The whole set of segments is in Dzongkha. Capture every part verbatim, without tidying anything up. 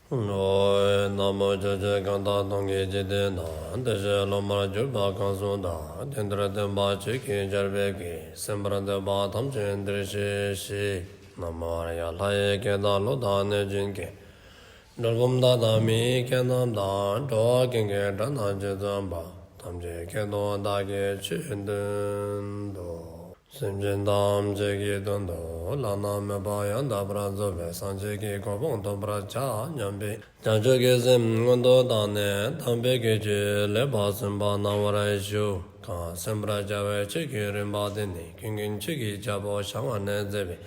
ན་མོ། ཕྱོགས་བཅུའི་གང་དག་སྟོང་གི་འཇིག་རྟེན་ན། བདེ་གཤེགས་སློབ་མར་གྱུར་པ་གང་སུ་དག། དེང་འདིར་སྟོན་པ་ཆོས་ཀྱི་ཆར་འབེབས་ཀྱིས། གསན་པར་འདོད་པ་ཐམས་ཅད་འདིར་གཤེགས་ཤིག། ན་མོ། ཨཱརྱ། ལྷ་ཡི་སྐད་དང་ཀླུ་དང་གནོད་སྦྱིན་སྐད། གྲུལ་བུམ་དག་དང་མི་ཡི་སྐད་རྣམས་དང་། འགྲོ་བ་ཀུན་གྱི་སྒྲ་རྣམས་ཇི་ཙམ་པ། ཐམས་ཅད་སྐད་དུ་བདག་གིས་ཆོས་བསྟན་ཏོ། སེམས་ཅན་ཐམས་ཅད་ཀྱི་དོན་དུ་བླ་ན་མེད་པ་ཡང་དག་པར་རྫོགས་པའི་སངས་རྒྱས་ཀྱི་གོ་འཕང་ཐོབ་པར་བྱ་སྙམ་པའི་བྱང་ཆུབ་ཀྱི་སེམས་མངོན་དུ་བཏང་ནས་དམ་པའི་གི་ཆོས་ལེགས་པར་གསན་པ་གནང་བར་ཞུ། གང་གསན་པར་བྱ་བའི་ཆོས་ཀྱི་རིམ་པ་དེ་ནི་ཀུན་མཁྱེན་ཆོས་ཀྱི་རྒྱལ་པོ་ཞལ་སྔ་ནས་མཛད་པའི་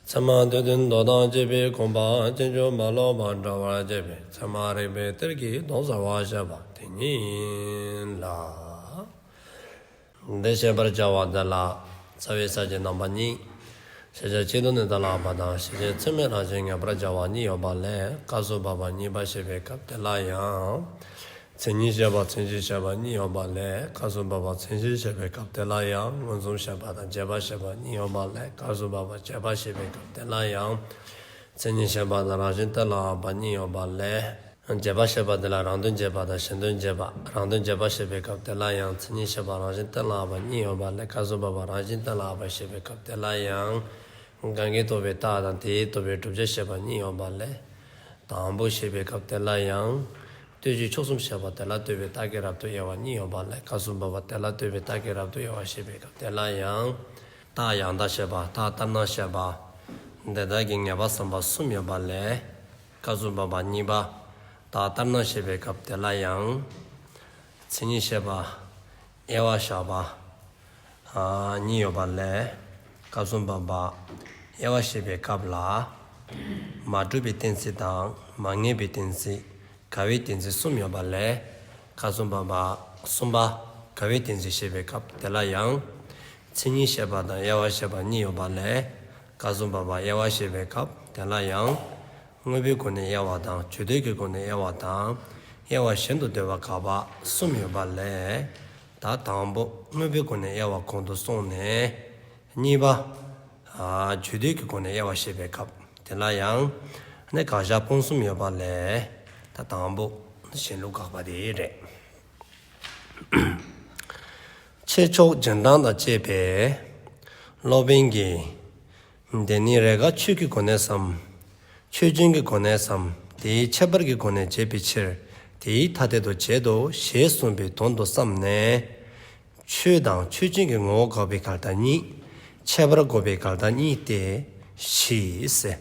ཚད་མ་སྡེ་བདུན་མདོ་དང་བཅས་པའི་དགོངས་པ་ཕྱིན་ཅི་མ་ལོག་པར་འགྲེལ་བར་བྱེད་པའི་ཚད་མ་རིགས་པའི་གཏེར་གྱི་དོན་གསལ་བར་བཤད་པ་དེ་ཉིད་ཡིན་ལ། འདི་བཤད་པར་བྱ་བ་འདི་ལ་རྩ་བའི་ས་བཅད་རྣམ་པ་གཉིས། ཤེས་བྱ་སྤྱི་ལྡོག་ནས་གཏན་ལ་དབབ་པ་དང་ཤེས་བྱེད་ཚད་མའི་རང་བཞིན་ངེས་པར་བྱ་བ་གཉིས་ཡོད་པ་ལས་སྐབས་སུ་བབ་པ་གཉིས་པ་བཤད་པའི་སྐབས་དེ་ལ་ཡང་། མཚན་ཉིད་བཤད་པ་མཚན་གཞི་བཤད་པ་གཉིས་ཡོད་པ་ལས་སྐབས་སུ་བབ་པ་མཚན་གཞི་བཤད་པའི་སྐབས་དེ་ལ་ཡང་མངོན་སུམ་བཤད་པ་དང་རྗེས་དཔག་བཤད་པ་གཉིས་ཡོད་པ་ལས་སྐབས་སུ་བབ་པ་རྗེས་དཔག་བཤད་པའི་སྐབས་དེ་ལ་ཡང་། མཚན་ཉིད་བཤད་པ་དང་རང་བཞིན་གཏན་ལ་དབབ་པ་གཉིས་ཡོད་པ་ལས། རྗེས་དཔག་བཤད་པ་དེ་ལ་རང་དོན་རྗེས་དཔག་དང་གཞན་དོན་རྗེས་དཔག། རང་དོན་རྗེས་དཔག་བཤད་པའི་སྐབས་དེ་ལ་ཡང་མཚན་ཉིད་བཤད་པ་རང་བཞིན་གཏན་ལ་དབབ་པ་གཉིས་ཡོད་པ་ལས་སྐབས་སུ་བབ་པ་རང་བཞིན་གཏན་ལ་དབབ་པ་བཤད་པའི་སྐབས་དེ་ལ་ཡང་། གང་གིས་རྟོགས་པའི་རྟགས་དང་དེས་རྟོགས་པའི་བསྒྲུབ་བྱ་བཤད་པ་གཉིས་ཡོད་པ་ལས། དང་པོ་བཤད་པའི་སྐབས་དེ་ལ་ཡང་། ལྟོས་གཞི་ཕྱོགས་གསུམ་བཤད་པ་དེ་ལ་ལྟོས་པའི་རྟགས་ཀྱི་རབ་ཏུ་དབྱེ་བ་གཉིས་ཡོད་པ་ལས་སྐབས་སུ་བབ་པ་དེ་ལ་ལྟོས་པའི་རྟགས་ཀྱི་རབ་ཏུ་དབྱེ་བ་བཤད་པའི་སྐབས་དེ་ལ་ཡང་། རྟགས་ཡང་དག་བཤད་པ་རྟགས་ལྟར་སྣང་བཤད་པ། དེ་དག་གི་ངེས་པ་བསམ་པ་གསུམ་ཡོད་པ་ལས། སྐབས་སུ་བབ་པ་གཉིས་པ། རྟགས་ལྟར་སྣང་བཤད་པའི་སྐབས་དེ་ལ་ཡང་། མཚན་ཉིད་བཤད་པ། དབྱེ་བ་བཤད་པ། ཨ་གཉིས་ཡོད་པ་ལས། སྐབས་སུ་བབ་པ། དབྱེ་བ་བཤད་པའི་སྐབས་ལ། མ་གྲུབ་པའི་གཏན་ཚིགས་དང་མ་ངེས་པའི་གཏན་ཚིགས། འགལ་བའི་གཏན་ཚིགས་གསུམ་ཡོད་པ་ལས། སྐབས་སུ་བབ་པ་གསུམ་པ། འགལ་བའི་གཏན་ཚིགས་བཤད་པའི་སྐབས་དེ་ལ་ཡང་། མཚན་ཉིད་བཤད་པ་དང་དབྱེ་བ་བཤད་པ་གཉིས་ཡོད་པ་ལས། སྐབས་སུ་བབ་པ་དབྱེ་བ་བཤད་པའི་སྐབས་དེ་ལ་ཡང་། དངོས་པོའི་སྒོ་ནས་དབྱེ་བ་དང་བརྗོད་འདོད་ཀྱི་སྒོ་ནས་དབྱེ་བ་དང་། དབྱེ་བ་གཞན་དུ་འདོད་པ་དགག་པ་གསུམ་ཡོད་པ་ལས། ད་དང་པོ་དངོས་པོའི་སྒོ་ནས་དབྱེ་བ་གོང་དུ་སོང་ནས། གཉིས་པ། ཨ་བརྗོད་འདོད་ཀྱི་སྒོ་ནས་དབྱེ་བ་བཤད་པའི་སྐབས་དེ་ལ་ཡང་། ཨ་ནི་དགག་བཞག་སྤོང་གསུམ་ཡོད་པ་ལས། ད་དང་པོ་གཞན་ལུགས་དགག་པ་དེ་རེད། ཆོས་མཆོག་རྗེས་འབྲང་དང་བཅས་པས། སློབ་དཔོན་གྱིས། དེ་ནི་རེས་འགའ་ཆོས་ཀྱི་སྒོ་ནས་སམ། ཆོས་ཅན་གྱི་སྒོ་ནས་སམ། དེའི་ཁྱད་པར་གྱི་སྒོ་ནས་འབྱེད་པའི་ཕྱིར། དེའི་ཐ་དད་དུ་བྱེད་དོ་ཞེས་གསུངས་པའི་དོན་དུ་བསམས་ནས། ཆོས་དང་ཆོས་ཅན་གྱི་ངོ་བོ་འགོག་པའི་འགལ་རྟགས་གཉིས། ཁྱད་པར་འགོག་པའི་འགལ་རྟགས་གཉིས་ཏེ། ཞེས་ཟེར།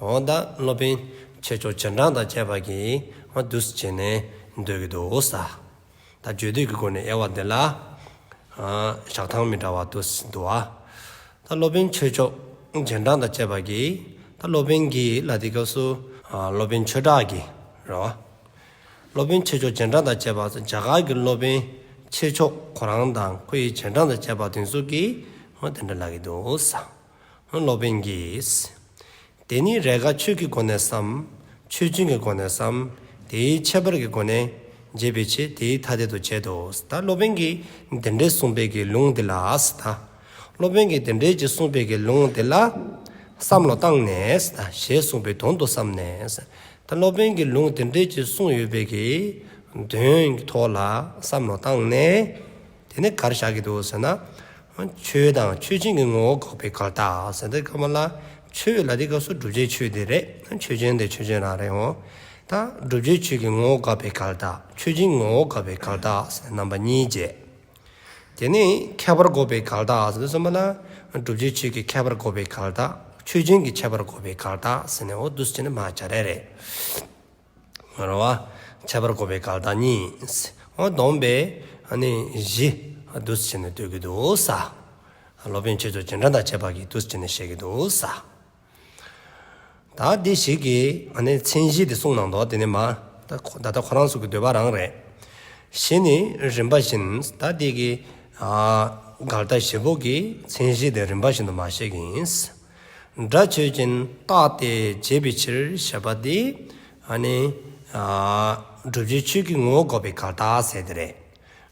འོ་ད་སློབ་དཔོན་ཆོས་མཆོག་རྗེས་འབྲང་དང་བཅས་པ་གིས་འོ་འདུག་སེ་བྱས་ནས་འདོད་ཀྱི་འདུག་ས། ད་བརྗོད་འདོད་ཀྱི་སྒོ་ནས་དབྱེ་བ་འདི་ལ། ཨ་བཞག་སྟངས་མི་འདྲ་བ་འདུག་སེ་འདུག་ཨ། ད་སློབ་དཔོན་ཆོས་མཆོག་རྗེས་འབྲང་དང་བཅས་པ་གིས། ད་སློབ་དཔོན་གྱིས་ལ་དེ་སྐབས་སུ། ཨ་སློབ་དཔོན་ཆོས་གྲགས་ཀྱིས་རེད་བ། སློབ་དཔོན་ཆོས་མཆོག་རྗེས་འབྲང་དང་བཅས་པ་རྒྱ་གར་གྱི་སློབ་དཔོན་ཆོས་མཆོག་ཁོ་རང་དང་ཁོ་ཡི་རྗེས་འབྲང་དང་བཅས་པ་དེ་ཚོ་གིས་འོ་དེ་འདྲ་ལབ་ཀྱི་འདུག་ས། སློབ་དཔོན་གྱིས། དེ་ནི་རེས་འགའ་ཆོས་ཀྱི་སྒོ་ནས་སམ། ཆོས་ཅན་གྱི་སྒོ་ནས་སམ། དེའི་ཁྱད་པར་གྱི་སྒོ་ནས་འབྱེད་པའི་ཕྱིར་དེའི་ཐ་དད་དུ་བྱེད་དོ། ད་སློབ་དཔོན་གྱིས་དེ་འདྲའི་གསུངས་པའི་གི་ལུང་འདི་ལ་ཟེར་ད། སློབ་དཔོན་གྱིས་དེ་འདྲའི་ཅིག་གསུངས་པའི་གི་ལུང་འདི་ལ་བསམ་བློ་བཏང་ནས་ཟེར་ད། ཞེས་གསུངས་པའི་དོན་དུ་བསམས་ནས་ཟེར། ད་སློབ་དཔོན་གྱིས་ལུང་དེ་འདྲའི་ཅིག་གསུངས་ཡོད་པའི་གི་དོན་གྱི་ཐོག་ལ་བསམ་བློ་བཏང་ནས། དེ་ནི་ག་རེ་བཞག་གི་འདུག་ཟེར་ན། ཆོས་དང་ཆོས་ཅན་གྱི་ངོ་བོ་འགོག་པའི་འགལ་རྟགས་ཟེར་དུས་སྐབས་ལ། ཆོས་ལ་དེ་སྐབས་སུ་བསྒྲུབ་བྱའི་ཆོས་དེ་རེད། ཆོས་ཅན་དེ་ཆོས་ཅན་རང་རེད་འོ། ད་བསྒྲུབ་བྱའི་ཆོས་ཀྱི་ངོ་བོ་འགོག་པའི་འགལ་རྟགས། ཆོས་ཅན་ངོ་བོ་འགོག་པའི་འགལ་རྟགས་ཟེར་རྣམ་པ་གཉིས་བྱས། དེ་ནི་ཁྱད་པར་འགོག་པའི་འགལ་རྟགས་ཟེར་དུས་ཙམ་པ་ལ། བསྒྲུབ་བྱའི་ཆོས་ཀྱི་ཁྱད་པར་འགོག་པའི་འགལ་རྟགས། ཆོས་ཅན་གྱི་ཁྱད་པར་འགོག་པའི་འགལ་རྟགས་ཟེར་ནས་འོ་འདུག་སེ་བྱས་ནས་མར་སྦྱར་ཡ་རེད། རེད་བ། ཁྱད་པར་འགོག་པའི་འགལ་རྟགས་གཉིས། འོ་བསྡོམས་པས་ཨ་ནི་བཞི་འདུག་སེ་བྱས་ནས་འདོད་ཀྱི་འདུག་ས། སློབ་དཔོན་ཆོས་མཆོག་རྗེས་འབྲང་དང་བཅས་པ་གིས་འདུག་སེ་བྱས་ནས་བཤད་ཀྱི་འདུག་ས། ད་འདི་ཞིག་གིས་ཨ་ནི་མཚན་གཞི་དེ་གསུངས་གནང་འདུག་དེ་ནི་མ། ད་ཁོ་ད་ལྟ་ཁོ་རང་ཚོ་གི་འདོད་པ་རང་རེད། གཞི་ནི་རིམ་པ་བཞིན། ད་འདི་གི་ཨ་འགལ་རྟགས་བཞི་པོ་གི་མཚན་གཞི་དེ་རིམ་པ་བཞིན་དུ་མར་བཤད་ཀྱི་ཡིན། སྒྲ་ཆོས་ཅན་རྟག་སྟེ་བྱས་པའི་ཕྱིར་ཞེས་པ་འདི། ཨ་ནི་ཨ་བསྒྲུབ་བྱའི་ཆོས་ཀྱི་ངོ་བོ་འགོག་པའི་འགལ་རྟགས་ཟེར་དེ་རེད།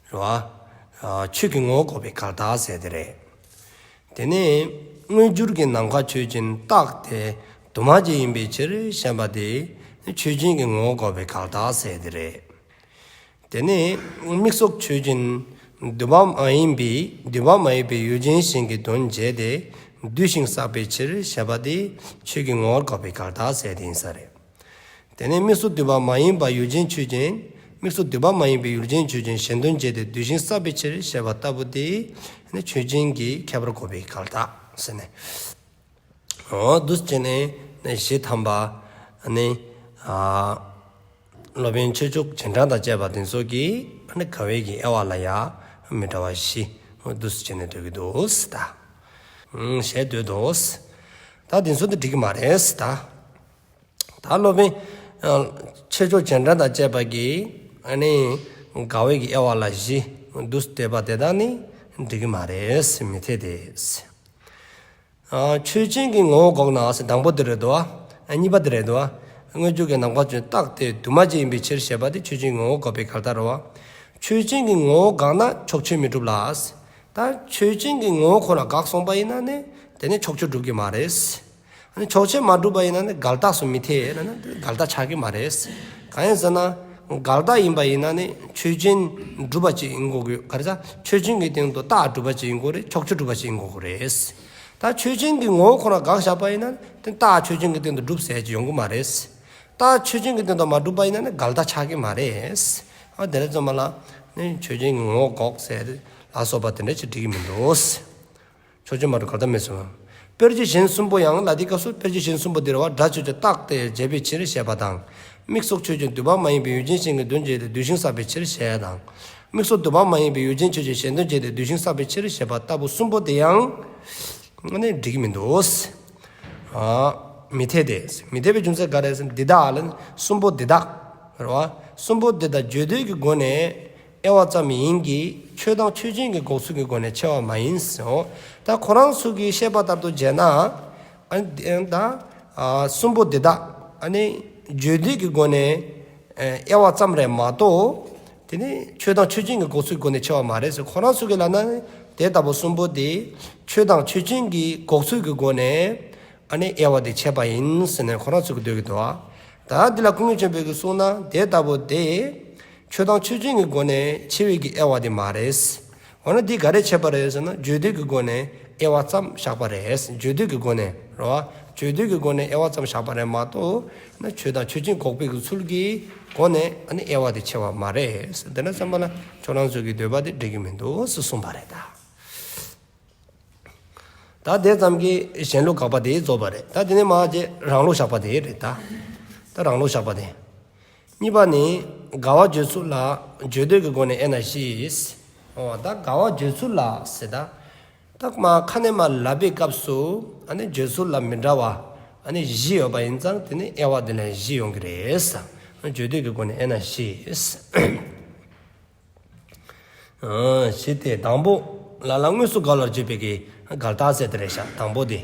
རེད་བ། ཨ་ཆོས་ཀྱི་ངོ་བོ་འགོག་པའི་འགལ་རྟགས་ཟེར་དེ་རེད། དེ་ནས་དངོས་འགྱུར་གྱི་ནམ་མཁའ་ཆོས་ཅན་རྟག་སྟེ་དུ་མ་ཅིག་ཡིན་པའི་ཕྱིར་ཞེས་པ་དེ། ཆོས་ཅན་གྱི་ངོ་བོ་འགོག་པའི་འགལ་རྟགས་ཟེར་དེ་རེད། དེ་ནས་མིག་སོགས་ཆོས་ཅན། འདུས་པ་མ་ཡིན་པའི་འདུས་པ་མ་ཡིན་པའི་ཡུལ་ཅན་གཞན་གྱི་དོན་བྱས་ཏེ། འདུས་ཤིང་བསགས་པའི་ཕྱིར་ཞེས་པ་དེ་ཆོས་ཀྱི་ངོ་བོ་འགོག་པའི་འགལ་རྟགས་ཟེར་དེ་ཡིན་ས་རེད། དེ་ནས་མིག་སོགས་འདུས་པ་མ་ཡིན་པ་ཡུལ་ཅན་ཆོས་ཅན། མིག་སོགས་འདུས་པ་མ་ཡིན་པའི་ཡུལ་ཅན་ཆོས་ཅན་གཞན་དོན་བྱས་ཏེ་འདུས་ཤིང་བསགས་པའི་ཕྱིར་ཞེས་པ་ལྟ་བུ་དེ་ནི་ཆོས་ཅན་གྱི་ཁྱད་པར་འགོག་པའི་འགལ་རྟགས་ཟེར་ནས། འོ་འདུས་བྱས་ནས་ནི་བཞི་ཐམ་པ་ནི་ཨ་སློབ་དཔོན་ཆོས་མཆོག་རྗེས་འབྲང་དང་བཅས་པ་དེ་ཚོ་གིས་ནི་འགལ་བའི་གི་དབྱེ་བ་ལ་ཡང་མི་འདྲ་བ་བཞི་འདུས་བྱས་ནས་འདོད་ཀྱི་འདུག་ཟེར་ད། ཞེས་འདོད་དོ། ད་དེ་ཚོ་དེ་འགྲིག་གི་མ་རེད་ཟེར་ད། ད་སློབ་དཔོན་ཆོས་མཆོག་རྗེས་འབྲང་དང་བཅས་པ་གིས་ཨ་ནི་འགལ་བའི་གི་དབྱེ་བ་ལ་བཞི་འདུས་བསྡད་པ་དེ་དག་ནི་འགྲིག་གི་མ་རེད་ཟེར། མི་འཐད་དེ། ཨ་ཆོས་ཅན་གྱི་ངོ་བོ་འགོག་ན་ཟེར་དང་པོ་དེ་རེད་དོ། ཨ་གཉིས་པ་དེ་རེད་དོ། སྔོན་འཇུག་གི་ནམ་མཁའ་ཆོས་ཅན་རྟག་སྟེ་འདུས་མ་བྱས་ཡིན་པའི་ཕྱིར་ཞེས་པ་དེ་ཆོས་ཅན་གྱི་ངོ་བོ་འགོག་པའི་འགལ་རྟགས་རེད་བ། ཆོས་ཅན་གྱི་ངོ་བོ་འགགས་ན་ཕྱོགས་ཆོས་མི་འགྲུབ་ལ། ད་ཆོས་ཅན་གྱི་ངོ་བོ་ཁོ་ན་འགགས་སོང་པ་ཡིན་ན་ནི་དེ་ནི་ཕྱོགས་ཆོས་འགྲུབ་ཀྱི་མ་རེད། ཨ་ནི་ཕྱོགས་ཆོས་མ་གྲུབ་པ་ཡིན་ན་ནི་འགལ་རྟགས་སུ་མི་འཐད་ན་ནི་འགལ་རྟགས་ཆགས་ཀྱི་མ་རེད། གང་ཡིན་ཟེར་ན་འགལ་རྟགས་ཡིན་པ་ཡིན་ན་ནི་ཆོས་ཅན་གྲུབ་པ་ཅིག་ཡིན་དགོས་ཀྱི། ག་རེ་ཟེར། ཆོས་ཅན་གྱི་སྟེང་དུ་རྟགས་གྲུབ་པ་ཅིག་ཡིན་དགོས་རེད། ཕྱོགས་ཆོས་གྲུབ་པ་ཅིག་ཡིན་དགོས་ཀྱི་རེད། ད་ཆོས་ཅན་གྱི་ངོ་བོ་ཁོ་ན་འགགས་བཞག་པ་ཡིན་ན་དེ་རྟགས་ཆོས་ཅན་གྱི་སྟེང་དུ་གྲུབ་ཟེར་ཅིག་ཡོང་གི་མ་རེད། རྟགས་ཆོས་ཅན་གྱི་སྟེང་དུ་མ་གྲུབ་པ་ཡིན་ན་ནི་འགལ་རྟགས་ཆགས་ཀྱི་མ་རེད། ཨ་དེ་རེད་ཙམ་པ་ལ་ནི་ཆོས་ཅན་གྱི་ངོ་བོ་འགོག་ཟེར་ལ་སོགས་པ་དེ་འདྲ་ཅིག་འགྲིག་གི་མི་འདུག། ཕྱོགས་ཆོས་མ་གྲུབ་འགལ་རྟགས་མེད་གསུངས། དཔེར་བརྗོད་གཞན་གསུམ་པོ་ཡང་ལ་དེའི་སྐབས་སུ་དཔེར་བརྗོད་གཞན་གསུམ་པོ་འདིར་བ་སྒྲ་ཆོས་ཅན་རྟག་སྟེ་བྱས་པའི་ཕྱིར་ཞེས་པ་དང་། མིག་སོགས་ཆོས་ཅན་འདུས་པ་མ་ཡིན་པའི་ཡུལ་ཅན་གཞན་གྱི་དོན་བྱས་ཏེ་འདུས་ཤིང་བསགས་པའི་ཕྱིར་ཞེས་དང་། མིག་སོགས་འདུས་པ་མ་ཡིན་པའི་ཡུལ་ཅན་ཆོས་ཅན་གཞན་དོན་བྱས་ཏེ་འདུས་ཤིང་བསགས་པའི་ཕྱིར་ཞེས་པ་ལྟ་བུ་གསུམ་པོ་དེ་ཡང་ནི་འགྲིག་གི་མི་འདུག། ཨ་མི་འཐད་དེ། མི་འཐད་པའི་རྒྱུ་མཚན་ག་རེ་ཟེར་ན་འདི་དག་ལ་ནི་གསུམ་པོ་འདི་དག་རེད་བ། གསུམ་པོ་འདི་དག་བརྗོད་འདོད་ཀྱི་སྒོ་ནས་དབྱེ་བ་ཙམ་ཡིན་གྱི་ཆོས་དང་ཆོས་ཅན་གྱི་འགོག་ཚུལ་གྱི་སྒོ་ནས་ཕྱེ་བ་མ་ཡིན་ཟེར། ད་ཁོ་རང་ཚོ་གིས་བཤད་པ་ལྟར་དུ་བྱས་ན། ཨ་ནི་ད་ཨ་གསུམ་པོ་འདི་དག་ཨ་ནི་བརྗོད་འདོད་ཀྱི་སྒོ་ནས་ཨ་དབྱེ་བ་ཙམ་རེད་མ་གཏོགས། དེ་ནི་ཆོས་དང་ཆོས་ཅན་གྱི་འགོག་ཚུལ་གྱི་སྒོ་ནས་ཕྱེ་བ་མ་རེད་ཟེར། ཁོ་རང་ཚོ་གིས་ལབ་ན་ནི་དེ་ལྟ་བུ་གསུམ་པོ་དེ་ཆོས་དང་ཆོས་ཅན་གྱི་འགོག་ཚུལ་གྱི་སྒོ་ནས་ཨ་ནི་དབྱེ་བ་དེ་ཕྱེ་བ་ཡིན་ཟེར་ནས་ཁོ་རང་ཚོ་གིས་འདོད་ཀྱི་འདུག་ཨ། ད་འདི་ལ་ཀུན་མཁྱེན་ཆེན་པོས་གསུངས་ན་དེ་ལྟ་བུ་དེ་ཆོས་དང་ཆོས་ཅན་གྱི་སྒོ་ནས་ཕྱེ་བའི་གི་དབྱེ་བ་དེ་མ་རེད། འོ་ན་འདི་ག་རེ་བྱས་པ་རེད་ཟེར་ན་བརྗོད་འདོད་ཀྱི་སྒོ་ནས་དབྱེ་བ་ཙམ་བཞག་པ་རེད། བརྗོད་འདོད་ཀྱི་སྒོ་ནས་རེད་བ། བརྗོད་འདོད་ཀྱི་སྒོ་ནས་དབྱེ་བ་ཙམ་བཞག་པ་རེད་མ་གཏོགས་ན་ཆོས་དང་ཆོས་ཅན་འགོག་པའི་གི་ཚུལ་གྱི་སྒོ་ནས་ཨ་ནི་དབྱེ་བ་དེ་ཕྱེ་བ་མ་རེད། དེ་ན་ཙམ་པ་ལ་ཁྱོད་རང་ཚོ་གི་འདོད་པ་དེ་འགྲིག་གི་མི་འདུག་ཟེར་གསུངས་པ་རེད་ད། ད་དེ་ཙམ་གྱིས་གཞན་ལུགས་དགག་པ་དེ་རྫོགས་པ་རེད། ད་དེ་ནས་མར་རྗེས་རང་ལུགས་བཞག་པ་དེ་རེད་ད། ད་རང་ལུགས་བཞག་པ་དེ། གཉིས་པ་ནི། འགལ་བ་བརྗོད་ཚུལ་ལ་བརྗོད་འདོད་ཀྱི་སྒོ་ནས་དབྱེ་ན་བཞི། འོ་ད་འགལ་བ་བརྗོད་ཚུལ་ལ་ཟེར་ད། ད་མར་ཁ་ནས་མར་ལབ་པའི་སྐབས་སུ་ཨ་ནི་བརྗོད་ཚུལ་ལ་མི་འདྲ་བ་ཨ་ནི་བཞི་ཡོད་པ་ཡིན་ཙང་དེ་ནི་དབྱེ་བ་དེ་ལ་བཞི་ཡོང་གི་རེད། བརྗོད་འདོད་ཀྱི་སྒོ་ནས་དབྱེ་ན་བཞི། ཨ་བཞི་སྟེ། དང་པོ་ལ་ལ་དངོས་སུ་འགལ་བར་བརྗོད་པའི་གི་འགལ་རྟགས་ཟེར་དེ་རེད་ཤག། དང་པོ་དེ་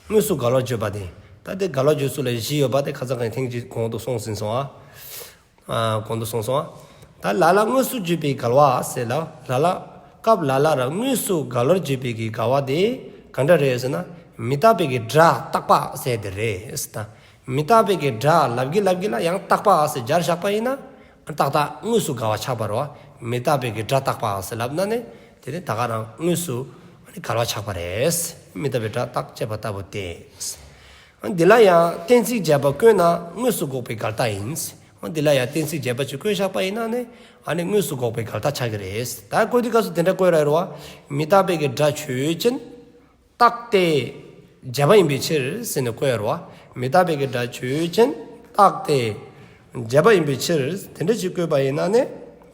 དངོས་སུ་འགལ་བར་བརྗོད་པ་དེ། ད་དེ་འགལ་བར་བརྗོད་ཚུལ་ལ་བཞི་ཡོད་པ་དེ་ཁ་སང་ཁ་ཐེངས་གཅིག་གོང་དུ་སོང་ཟིན་སོང་ཨ། ཨ་གོང་དུ་སོང་སོང་ཨ། ད་ལ་ལ་དངོས་སུ་བརྗོད་པའི་འགལ་བ་ཟེར་ལ་ལ་ལ་སྐབས་ལ་ལ་ར་དངོས་སུ་འགལ་བར་བརྗོད་པའི་གི་འགལ་བ་དེ་ག་འདྲ་རེད་ཟེར་ན་མི་རྟག་པའི་གི་སྒྲ་རྟག་པ་ཟེར་དེ་རེད་ཟེར་ད། མི་རྟག་པའི་གི་སྒྲ་ལབ་གི་ལབ་གི་ལ་ཡང་རྟག་པ་ཟེར་སྦྱར་བཞག་པ་ཡིན་ན། རྟག་རྟག་དངོས་སུ་འགལ་བ་ཆགས་པ་རེད་བ། མི་རྟག་པའི་གི་སྒྲ་རྟག་པ་ཟེར་ལབ་ན་ནི་དེ་ནི་ད་ག་རང་དངོས་སུ་འགལ་བ་ཆགས་པ་རེད། མི་རྟག་པའི་སྒྲ་རྟག་ཅེས་པ་ལྟ་བུ་སྟེ། འདི་ལ་ཡང་གཏན་ཚིགས་བྱས་པ་བཀོད་ན་དངོས་སུ་འགོག་པའི་འགལ་རྟགས་ཡིན། འདི་ལ་ཡང་གཏན་ཚིགས་བྱས་པ་ཅིག་བཀོད་བཞག་པ་ཡིན་ན་ནི་ཨ་ནི་དངོས་སུ་འགོག་པའི་འགལ་རྟགས་ཆགས་ཀྱི་རེད། ད་བཀོད་དུས་སྐབས་སུ་དེ་འདྲ་བཀོད་ར་རེད་བ། མི་རྟག་པའི་གི་སྒྲ་ཆོས་ཅན། རྟག་སྟེ་བྱས་པ་ཡིན་པའི་ཕྱིར་ཟེར་ནས་བཀོད་ཡོད་རེད་བ། མི་རྟག་པའི་གི་སྒྲ་ཆོས་ཅན་རྟག་སྟེ་བྱས་པ་ཡིན་པའི་ཕྱིར་དེ་འདྲ་ཞིག་བཀོད་པ་ཡིན་ན་ནི་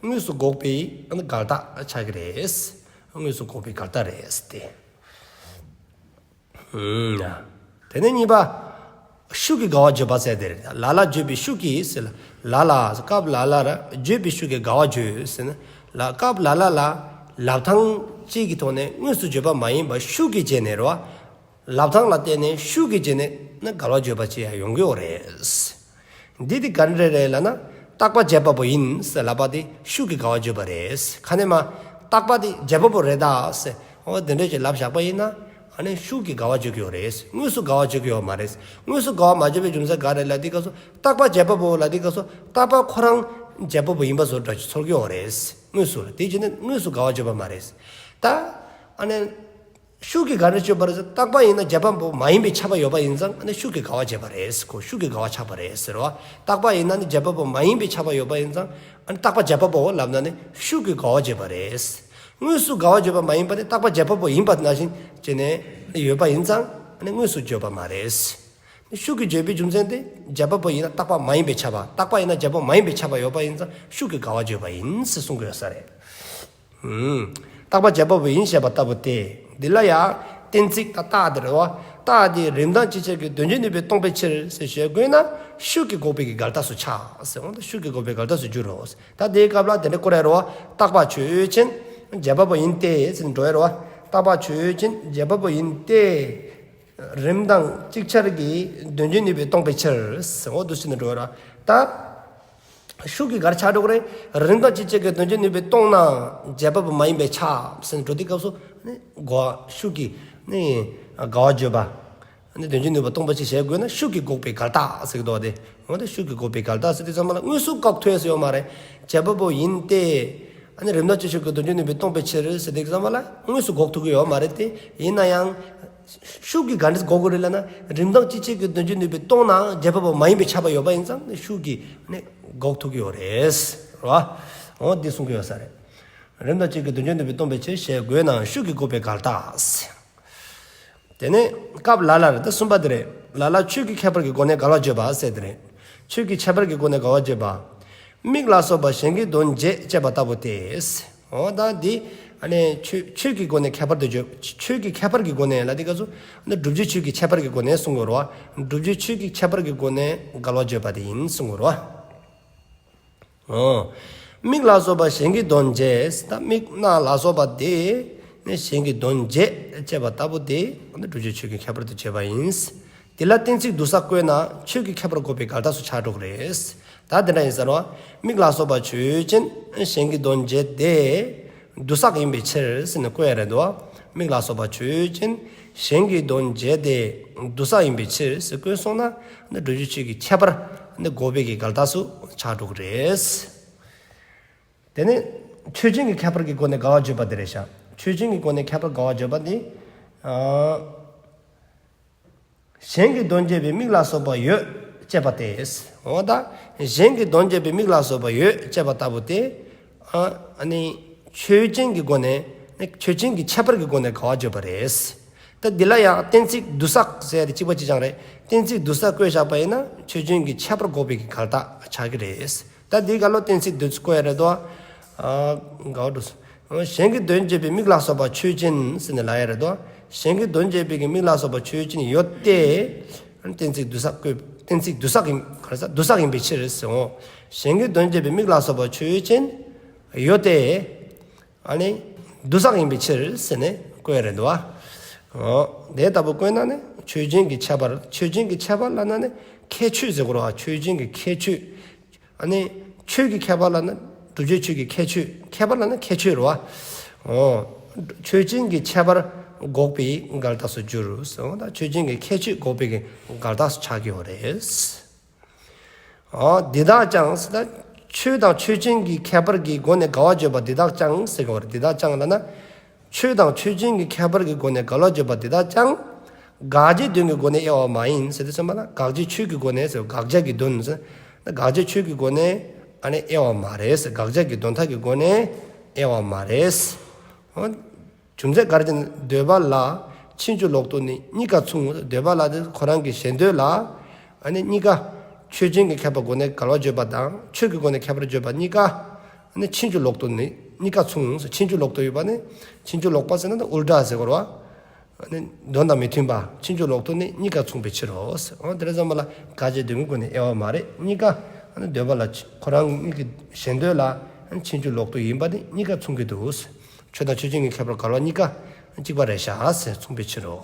དངོས་སུ་འགོག་པའི་འགལ་རྟགས་ཆགས་ཀྱི་རེད། དངོས་སུ་འགོག་པའི་འགལ་རྟགས་རེད་ཟེར་ཏེ། ཨུམ། དེ་ནས་གཉིས་པ། ཤུགས་ཀྱིས་འགལ་བ་བརྗོད་པ་ཟེར་དེ་རེད། ལ་ལ་བརྗོད་པའི་ཤུགས་ཀྱིས་ཟེར་ལ་ལ་ལ་སྐབས་ལ་ལ་ར་བརྗོད་པའི་ཤུགས་ཀྱིས་འགལ་བ་བརྗོད་ཟེར་ན་ལ་སྐབས་ལ་ལ་ལ་ལབ་སྟངས་གཅིག་གི་ཐོག་ནས་དངོས་སུ་བརྗོད་པ་མ་ཡིན་པ་ཤུགས་ཀྱིས་བྱས་ནས་རེད་བ། ལབ་སྟངས་ལ་བརྟེན་ནས་ཤུགས་ཀྱིས་བྱས་ནས་ན་འགལ་བ་བརྗོད་པ་ཅིག་ཡང་ཡོང་གི་ཡོད་རེད། འདི་དེ་ག་འདྲ་རེད་ལབ་ན་རྟག་པ་བྱས་པ་པོ་ཡིན་ཟེར་ལབ་པ་དེ་ཤུགས་ཀྱིས་འགལ་བ་བརྗོད་པ་རེད། ཁ་ནས་མ་རྟག་པ་དེ་བྱས་པ་པོ་རེད་ད་ཟེར་འོ་དེ་འདྲ་ཅིག་ལབ་བཞག་པ་ཡིན་ན། ཨ་ནི་ཤུགས་ཀྱིས་འགལ་བ་བརྗོད་ཀྱི་ཡོད་རེད། དངོས་སུ་འགལ་བ་བརྗོད་ཀྱི་ཡོད་མ་རེད། དངོས་སུ་འགལ་བ་མ་བརྗོད་པའི་རྒྱུ་མཚན་ག་རེ་ལབ་དུས་སྐབས་སུ་རྟག་པ་བྱེད་པ་པོ་ལབ་དུས་སྐབས་སུ་རྟག་པ་ཁོ་རང་བྱེད་པ་པོ་ཡིན་པ་བཟོ་འདྲ་ཅིག་ཚོར་གྱི་ཡོད་རེད། དངོས་སུ་ལ་དེ་བྱས་ནས་དངོས་སུ་འགལ་བ་བརྗོད་པ་མ་རེད། ད་ཨ་ནི་ཤུགས་ཀྱིས་ག་རེ་བརྗོད་པ་རེད་ཟེར། རྟག་པ་ཡིན་ན་བྱེད་པ་པོ་མ་ཡིན་པས་ཁྱབ་པ་ཡོད་པ་ཡིན་ཙང་ཨ་ནི་ཤུགས་ཀྱིས་འགལ་བ་བྱེད་པ་རེད། ཁོ་ཤུགས་ཀྱིས་འགལ་བ་ཆགས་པ་རེད་ཟེར་བ། རྟག་པ་ཡིན་ན་ནི་བྱེད་པ་པོ་མ་ཡིན་པས་ཁྱབ་པ་ཡོད་པ་ཡིན་ཙང་ཨ་ནི་རྟག་པ་བྱེད་པ་པོ་ལབ་ན་ནི་ཤུགས་ཀྱིས་འགལ་བ་བརྗོད་པ་རེད། དངོས་སུ་འགལ་བ་བརྗོད་པ་མ་ཡིན་པ་ནི་རྟག་པ་བྱེད་པ་པོ་ཡིན་པ་ནང་བཞིན་བྱས་ནས་ཡོད་པ་ཡིན་ཙང་ཨ་ནི་དངོས་སུ་བརྗོད་པ་མ་རེད། ཤུགས་ཀྱིས་བརྗོད་པའི་རྒྱུ་མཚན་དེ་བྱེད་པ་པོ་ཡིན་ན་རྟག་པ་མ་ཡིན་པས་ཁྱབ་པ། རྟག་པ་ཡིན་ན་བྱེད་པ་པོ་མ་ཡིན་པས་ཁྱབ་པ་ཡོད་པ་ཡིན་ཙང་ཤུགས་ཀྱིས་འགལ་བ་བརྗོད་པ་ཡིན་ཟེར་གསུང་གི་ཡོད་ས་རེད། ཨུམ། རྟག་པ་བྱེད་པ་པོ་ཡིན་ཞེས་པ་ལྟ་བུ་སྟེ། འདི་ལ་ཡང་གཏན་ཚིགས་དང་རྟགས་དེ་རེད་བ། རྟགས་དེ་རིམ་དང་སྤྱི་ཆ་གི་དོན་སྤྱི་ནུས་པས་སྟོང་པའི་ཕྱིར་ཟེར་བཤད་དགོས་ན་ཤུགས་ཀྱིས་འགོག་པའི་གི་འགལ་རྟགས་སུ་ཆགས་ཟེར་འོང་། ད་ཤུགས་ཀྱིས་འགོག་པའི་འགལ་རྟགས་སུ་འགྱུར་རོ། ད་དེའི་སྐབས་ལ་དེ་འདྲ་བཀོད་རེད་བ། རྟག་པ་ཆོས་ཅན། བྱེད་པ་པོ་ཡིན་ཏེ་ཟེར་འགྲོ་ཡ་རེད་བ། རྟག་པ་ཆོས་ཅན། བྱེད་པ་པོ་ཡིན་ཏེ། རིམ་དང་ཅིག་ཆར་གྱི་དོན་སྤྱི་ནུས་པས་སྟོང་པའི་ཕྱིར་ཟེར་འོ་འདུག་ཟེར་ནས་འགྲོ་བ་ར། ད་ཤུགས་ཀྱིས་གར་ཆགས་འགྲོ་གི་རེད། རིམ་དང་ཅིག་ཆར་གྱི་དོན་སྤྱི་ནུས་པས་སྟོང་ན་བྱེད་པ་པོ་མ་ཡིན་པས་ཁྱབ་ཟེར་ནས་འགྲོ་དུས་སྐབས་སུ་ནི་འགལ་བ་ཤུགས་ཀྱིས་ནི་འགལ་བ་བརྗོད་པ། ནི་དོན་སྤྱི་ནུས་པ་སྟོང་པ་ཅིག་བྱེད་དགོས་ན་ཤུགས་ཀྱིས་འགོག་པའི་འགལ་རྟགས་ཟེར་གྱི་འདུག་བ་དེ། འོ་དེ་ཤུགས་ཀྱིས་འགོག་པའི་འགལ་རྟགས་ཟེར་དུས་ཙམ་པ་ལ་དངོས་སུ་འགོག་ཐུབ་ཡས་ཡོད་མ་རེད། བྱེད་པ་པོ་ཡིན་ཏེ། ཨ་ནི་རིམ་དང་ཅིག་ཆར་གྱི་དོན་སྤྱི་ནུས་པས་སྟོང་པའི་ཕྱིར་ཟེར་དུས་ཙམ་པ་ལ་དངོས་སུ་འགོག་ཐུབ་ཀྱི་ཡོད་མ་རེད་དེ། ཡིན་ན་ཡང་། ཤུགས་ཀྱིས་ག་འདྲས་འགོག་གི་རེད་ལབ་ན། རིམ་དང་ཅིག་ཆར་གྱི་དོན་སྤྱི་ནུས་པས་སྟོང་ན་བྱེད་པ་པོ་མ་ཡིན་པས་ཁྱབ་པ་ཡོད་པ་ཡིན་ཙང་ནི་ཤུགས་ཀྱིས་ནི་འགོག་ཐུབ་ཀྱི་ཡོད་རེད། རེད་བ། འོ་འདི་གསུང་གི་ཡོད་ས་རེད། རིམ་དང་ཅིག་ཆར་གྱི་དོན་སྤྱི་ནུས་པས་སྟོང་པའི་ཕྱིར་ཞེས་དགོས་ནའང་ཤུགས་ཀྱིས་འགོག་པའི་འགལ་རྟགས། དེ་ནས་སྐབས་ལ་ལར་ད་གསུམ་པ་དེ་རེད། ལ་ལར་ཆོས་ཀྱི་ཁྱད་པར་གྱི་སྒོ་ནས་འགལ་བ་བརྗོད་པ་ཟེར་དེ་རེད། ཆོས་ཀྱི་ཁྱད་པར་གྱི་སྒོ་ནས་འགལ་བ་བརྗོད་པ། མིག་ལ་སོགས་པ་གཞན་གྱི་དོན་བྱེད་ཅེས་པ་ལྟ་བུ་སྟེ། འོ་ད་འདི་ཨ་ནི་ཆོས་ཆོས་ཀྱི་སྒོ་ནས་ཁྱད་པར་དུ་བརྗོད། ཆོས་ཀྱི་ཁྱད་པར་གྱི་སྒོ་ནས་ལ་དེ་ག་ཚོ་ཨ་ནི་བསྒྲུབ་བྱའི་ཆོས་ཀྱི་ཁྱད་པར་གྱི་སྒོ་ནས་གསུང་དགོས་རེད་བ། བསྒྲུབ་བྱའི་ཆོས་ཀྱི་ཁྱད་པར་གྱི་སྒོ་ནས་འགལ་བ་བརྗོད་པ་དེ་ཡིན་གསུང་དགོས་རེད་བ། འོ། མིག་ལ་སོགས་པ་གཞན་གྱི་དོན་བྱེད། ད་མིག་རྣ་ལ་སོགས་པ་དེ་ནི་གཞན་གྱི་དོན་བྱེད་ཅེས་པ་ལྟ་བུ་དེ་བསྒྲུབ་བྱའི་ཆོས་ཀྱི་ཁྱད་པར་དུ་བྱས་པ་ཡིན། དེ་ལ་གཏན་ཚིགས་དུ་ས་བཀོད་ན་ཆོས་ཀྱི་ཁྱད་པར་འགོག་པའི་འགལ་རྟགས་སུ་ཆགས་འགྲོ་གི་རེད། ད་དེ་འདྲ་ཡིན་ཟེར་བ། མིག་ལ་སོགས་པ་ཆོས་ཅན། གཞན་གྱི་དོན་བྱེད་དེ། དུ་ས་ཡིན་པའི་ཕྱིར་ཟེར་ནས་བཀོད་ཡ་རེད་དོ། མིག་ལ་སོགས་པ་ཆོས་ཅན། གཞན་གྱི་དོན་བྱེད་དེ། དུ་ས་ཡིན་པའི་ཕྱིར་ཟེར་བཀོད་སོང་ན། ནི་བསྒྲུབ་བྱའི་ཆོས་ཀྱི་ཁྱད་པར་ནི་འགོག་པའི་གི་འགལ་རྟགས་སུ་ཆགས་འགྲོ་གི་རེད། དེ་ནས་ཆོས་ཅན་གྱི་ཁྱད་པར་གྱི་སྒོ་ནས་འགལ་བ་བརྗོད་པ་དེ་རེད་ཤག་ཆོས་ཅན་གྱི་སྒོ་ནས་ཁྱད་པར་འགལ་བ་བརྗོད་པ་འདི། ཨ། གཞན་གྱི་དོན་བྱེད་པའི་མིག་ལ་སོགས་པ་ཡོད་ཅེས་པ་སྟེ། འོ་ད། གཞན་གྱི་དོན་བྱེད་པའི་མིག་ལ་སོགས་པ་ཡོད་ཅེས་པ་ལྟ་བུ་སྟེ། ཨ་ནི། ཆོས་ཅན་གྱི་སྒོ་ནས། ཆོས་ཅན་གྱི་ཁྱད་པར་གྱི་སྒོ་ནས་འགལ་བ་བརྗོད་པ་རེད། ད་འདི་ལ་ཡང་གཏན་ཚིགས་དུ་ས་ཟེར་ཡ་དེ་གཅིག་པ་གཅིག་རྐྱང་རེད། གཏན་ཚིགས་དུ་ས་བཀོད་བཞག་པ་ཡིན་ན་ཆོས་ཅན་གྱི་ཁྱད་པར་འགོག་པའི་གི་འགལ་རྟགས་ཆགས་ཀྱི་རེད། ད་འདི་ག་ལོ་གཏན་ཚིགས་དུ་ས་བཀོད་ཡ་རེད་དོ། ཨ། འགལ་བ་འགྲོ། གཞན་གྱི་དོན་བྱེད་པའི་མིག་ལ་སོགས་པ་ཆོས་ཅན་ཟེར་ནས་ལབ་ཡ་རེད་དོ། གཞན་གྱི་དོན་བྱེད་པའི་གི་མིག་ལ་སོགས་པ་ཆོས་ཅན་ཡོད་དེ། གཏན་ཚིགས་དུ་ས་བཀོད། གཏན་ཚིགས་དུ་ས་ཡིན། ག་རེ་ཟ། དུ་ས་ཡིན་པའི་ཕྱིར་ཟེར་འོ། གཞན་གྱི་དོན་བྱེད་པའི་མིག་ལ་སོགས་པ་ཆོས་ཅན་ཡོད་དེ། ཨ་ནི། དུ་ས་ཡིན་པའི་ཕྱིར་ཟེར་ནས་བཀོད་ཡ་རེད་དོ། འོ། དེ་ལྟ་བུ་བཀོད་ན་ནི་ཆོས་ཅན་གྱི་ཁྱད་པར། ཆོས་ཅན་གྱི་ཁྱད་པར་ལབ་ན་ནི་ཁྱད་ཆོས་ཟེར་དགོས་རེད་བ། ཆོས་ཅན་གྱི་ཁྱད་ཆོས། ཨ་ནི་ཆོས་ཀྱི་ཁྱད་པར་ལབ་ན་བསྒྲུབ་བྱའི་ཆོས་ཀྱི་ཁྱད་ཆོས། ཁྱད་པར་ལབ་ན་ཁྱད་ཆོས་རེད་བ། འོ། ཆོས་ཅན་གྱི་ཁྱད་པར་འགོག་པའི་འགལ་རྟགས་སུ་འགྱུར་ཟེར་འོ། ད་ཆོས་ཅན་གྱི་ཁྱད་ཆོས་འགོག་པའི་གི་འགལ་རྟགས་སུ་ཆགས་ཀྱི་ཡོད་རེད། འོ། འདི་དག་ཀྱང་ཟེར་ད། ཆོས་དང་ཆོས་ཅན་གྱི་ཁྱད་པར་གྱི་སྒོ་ནས་འགལ་བ་བརྗོད་པ་འདི་དག་ཀྱང་ཟེར་གྱི་ཡོད་རེད། འདི་དག་ཀྱང་ལབ་ན། ཆོས་དང་ཆོས་ཅན་གྱི་ཁྱད་པར་གྱི་སྒོ་ནས་འགལ་བ་བརྗོད་པ་འདི་དག་ཀྱང་། དགག་བྱའི་དོན་གྱི་སྒོ་ནས་དབྱེ་བ་མ་ཡིན་ཟེར་དུས་ཙམ་པ་ལ་དགག་བྱའི་ཆོས་ཀྱི་སྒོ་ནས་ཟེར། དགག་བྱ་གི་དོན་ཟེར། དགག་བྱའི་ཆོས་ཀྱི་སྒོ་ནས་ཨ་ནི་དབྱེ་བ་མ་རེད་ཟེར། དགག་བྱ་གི་དོན་དག་གི་སྒོ་ནས་དབྱེ་བ་མ་རེད། འོ། རྒྱུ་མཚན་ག་རེ་ཟེར་ན་འདོད་པ་ལ་ཕྱིན་ཅི་ལོག་ཏུ་ནི་གཉིས་ཀ་མཚུངས། འདོད་པ་ལ་དེ་ཁོ་རང་གི་ཞེ་འདོད་ལ་ཨ་ནི་གཉིས་ཀ་ཆོས་ཅན་གྱི་ཁྱད་པར་སྒོ་ནས་འགལ་བ་བརྗོད་པ་དང་ཆོས་ཀྱི་སྒོ་ནས་ཁྱད་པར་བརྗོད་པ་གཉིས་ཀ་ཨ་ནི་ཕྱིན་ཅི་ལོག་ཏུ་ནི་གཉིས་ཀ་མཚུངས། ཕྱིན་ཅི་ལོག་ཏུ་ཡོད་པ་ནི་ཕྱིན་ཅི་ལོག་པ་ཟེར་ན་ད་ཨུལ་ཊ་ཟེར་དགོས་རེད་བ། ཨ་ནི་དོན་དང་མི་མཐུན་པ། ཕྱིན་ཅི་ལོག་ཏུ་ནི་གཉིས་ཀ་མཚུངས་པའི་ཕྱིར་རོ། འོ་དེ་རེད་ཙམ་པ་ལ་དགག་བྱའི་དོན་གྱི་སྒོ་ནས་དབྱེ་བ་མ་རེད། གཉིས་ཀ་ཨ་ནི་འདོད་པ་ལ་ཁོ་རང་གཉིས་ཀྱི་ཞེ་འདོད་ལ་ཨ་ནི་ཕྱིན་ཅི་ལོག་ཏུ་ཡིན་པ་ནི་གཉིས་ཀ་མཚུངས་ཀྱི་འདུག་ཆོས་དང་ཆོས་ཅན་གྱི་ཁྱད་པར་འགལ་བ་གཉིས་ཀ་གཅིག་པ་རེད་ཤག་ཟེར་མཚུངས་པའི་ཕྱིར་རོ།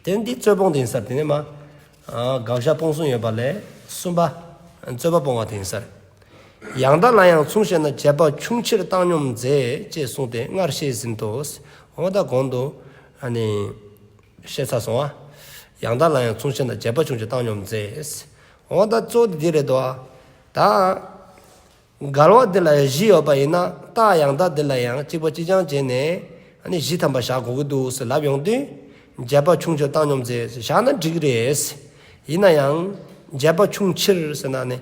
དེ་འདི་རྩོད་སྤོང་དེ་ཡིན་ས་རེད། དེ་ནས་མ། ཨ། དགག་བཞག་སྤོང་གསུམ་ཡོད་པ་ལས་གསུམ་པ། རྩོད་པ་སྤོང་བ་དེ་ཡིན་ས་རེད། ཡང་དག་ལ་ཡང་མཚུངས་ཤེ་ན། བྱེད་པ་ཆུང་ཕྱིར་བཏང་སྙོམས་མཛད། ཅེས་གསུངས་ཏེ་སྔར་བཤད་ཟིན་ཏོ། འོ་ད་གོང་དུ་ཨ་ནི་བཤད་ཚར་སོང་བ། ཡང་དག་ལ་ཡང་མཚུངས་ཤེ་ན། བྱས་པ་ཆུང་ཕྱིར་བཏང་སྙོམས་མཛད། འོ་ད་གཙོ་བོ་དེ་རེད་དོ། ད་འགལ་བ་འདི་ལ་བཞི་ཡོད་པ་ཡིན་ན། རྟགས་ཡང་དག་འདི་ལ་ཡང་གཅིག་པ་གཅིག་རྐྱང་བྱས་ནས་ཨ་ནི་བཞི་ཐམ་པ་བཞག་དགོས་ཀྱི་འདུག་ཟེར་ལབ་ཡོང་དུས། བྱས་པ་ཆུང་ཕྱིར་བཏང་སྙོམས་མཛད་ཟེར་བཞག་ན་འགྲིག་གི་རེད། ཡིན་ན་ཡང་བྱས་པ་ཆུང་ཕྱིར་ཟེར་ན་ནི་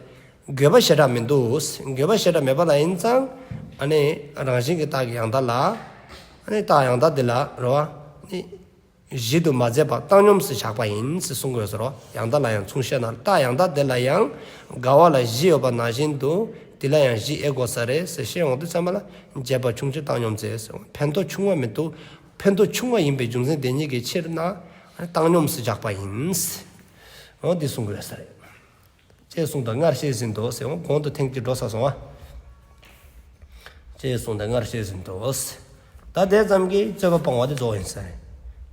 དགོས་པ་ཞེ་དྲག་མི་འདུག་དགོས་པ་ཞེ་དྲག་མེད་པ་ལ་ཡིན་ཙང་། ཨ་ནི་རང་བཞིན་གྱི་རྟགས་ཀྱི་ཡང་དག་ལ། ཨ་ནི་རྟགས་ཡང་དག་འདི་ལ་རོ། ཨ་ནི་བཞི་དུ་མ་མཛད་པར་བཏང་སྙོམས་སུ་བཞག་པ་ཡིན་ཟེར་གསུང་དགོས་སོ་རོ། ཡང་དག་ལ་ཡང་མཚུངས་ཤེ་ན། རྟགས་ཡང་དག་འདི་ལ་ཡང་འགལ་བ་ལ་བཞི་ཡོད་པ་ནང་བཞིན་དུ། འདི་ལ་ཡང་བཞི་ཨེ་དགོས་ས་རེད་ཟེར་བཤད་ཡོང་དུས་ཙམ་པ་ལ། བྱས་པ་ཆུང་ཕྱིར་བཏང་སྙོམས་མཛད་ཟེར། ཕན་ཐོགས་ཆུང་བ་མི་འདུག་ཕན་ཐོགས་ཆུང་བ་ཡིན་པའི་རྒྱུ་མཚན་དེ་ཉིད་ཀྱི་ཕྱིར་ན། ཨ་ནི་བཏང་སྙོམས་སུ་བཞག་པ་ཡིན་ཟེར། འོ་འདི་གསུང་དགོས་ས་རེད། ཅེས་གསུངས་དང་སྔར་བཤད་ཟིན་ཏོ་ཟེར། འོ་གོང་དུ་ཐེངས་གཅིག་འགྲོ་ཚར་སོང་བ། ཅེས་གསུངས་དང་སྔར་བཤད་ཟིན་ཏོ་ཟེར། ད་དེ་ཙམ་གྱིས་རྩོད་པ་སྤང་བ་དེ་རྫོགས་ཡིན་ས་རེད།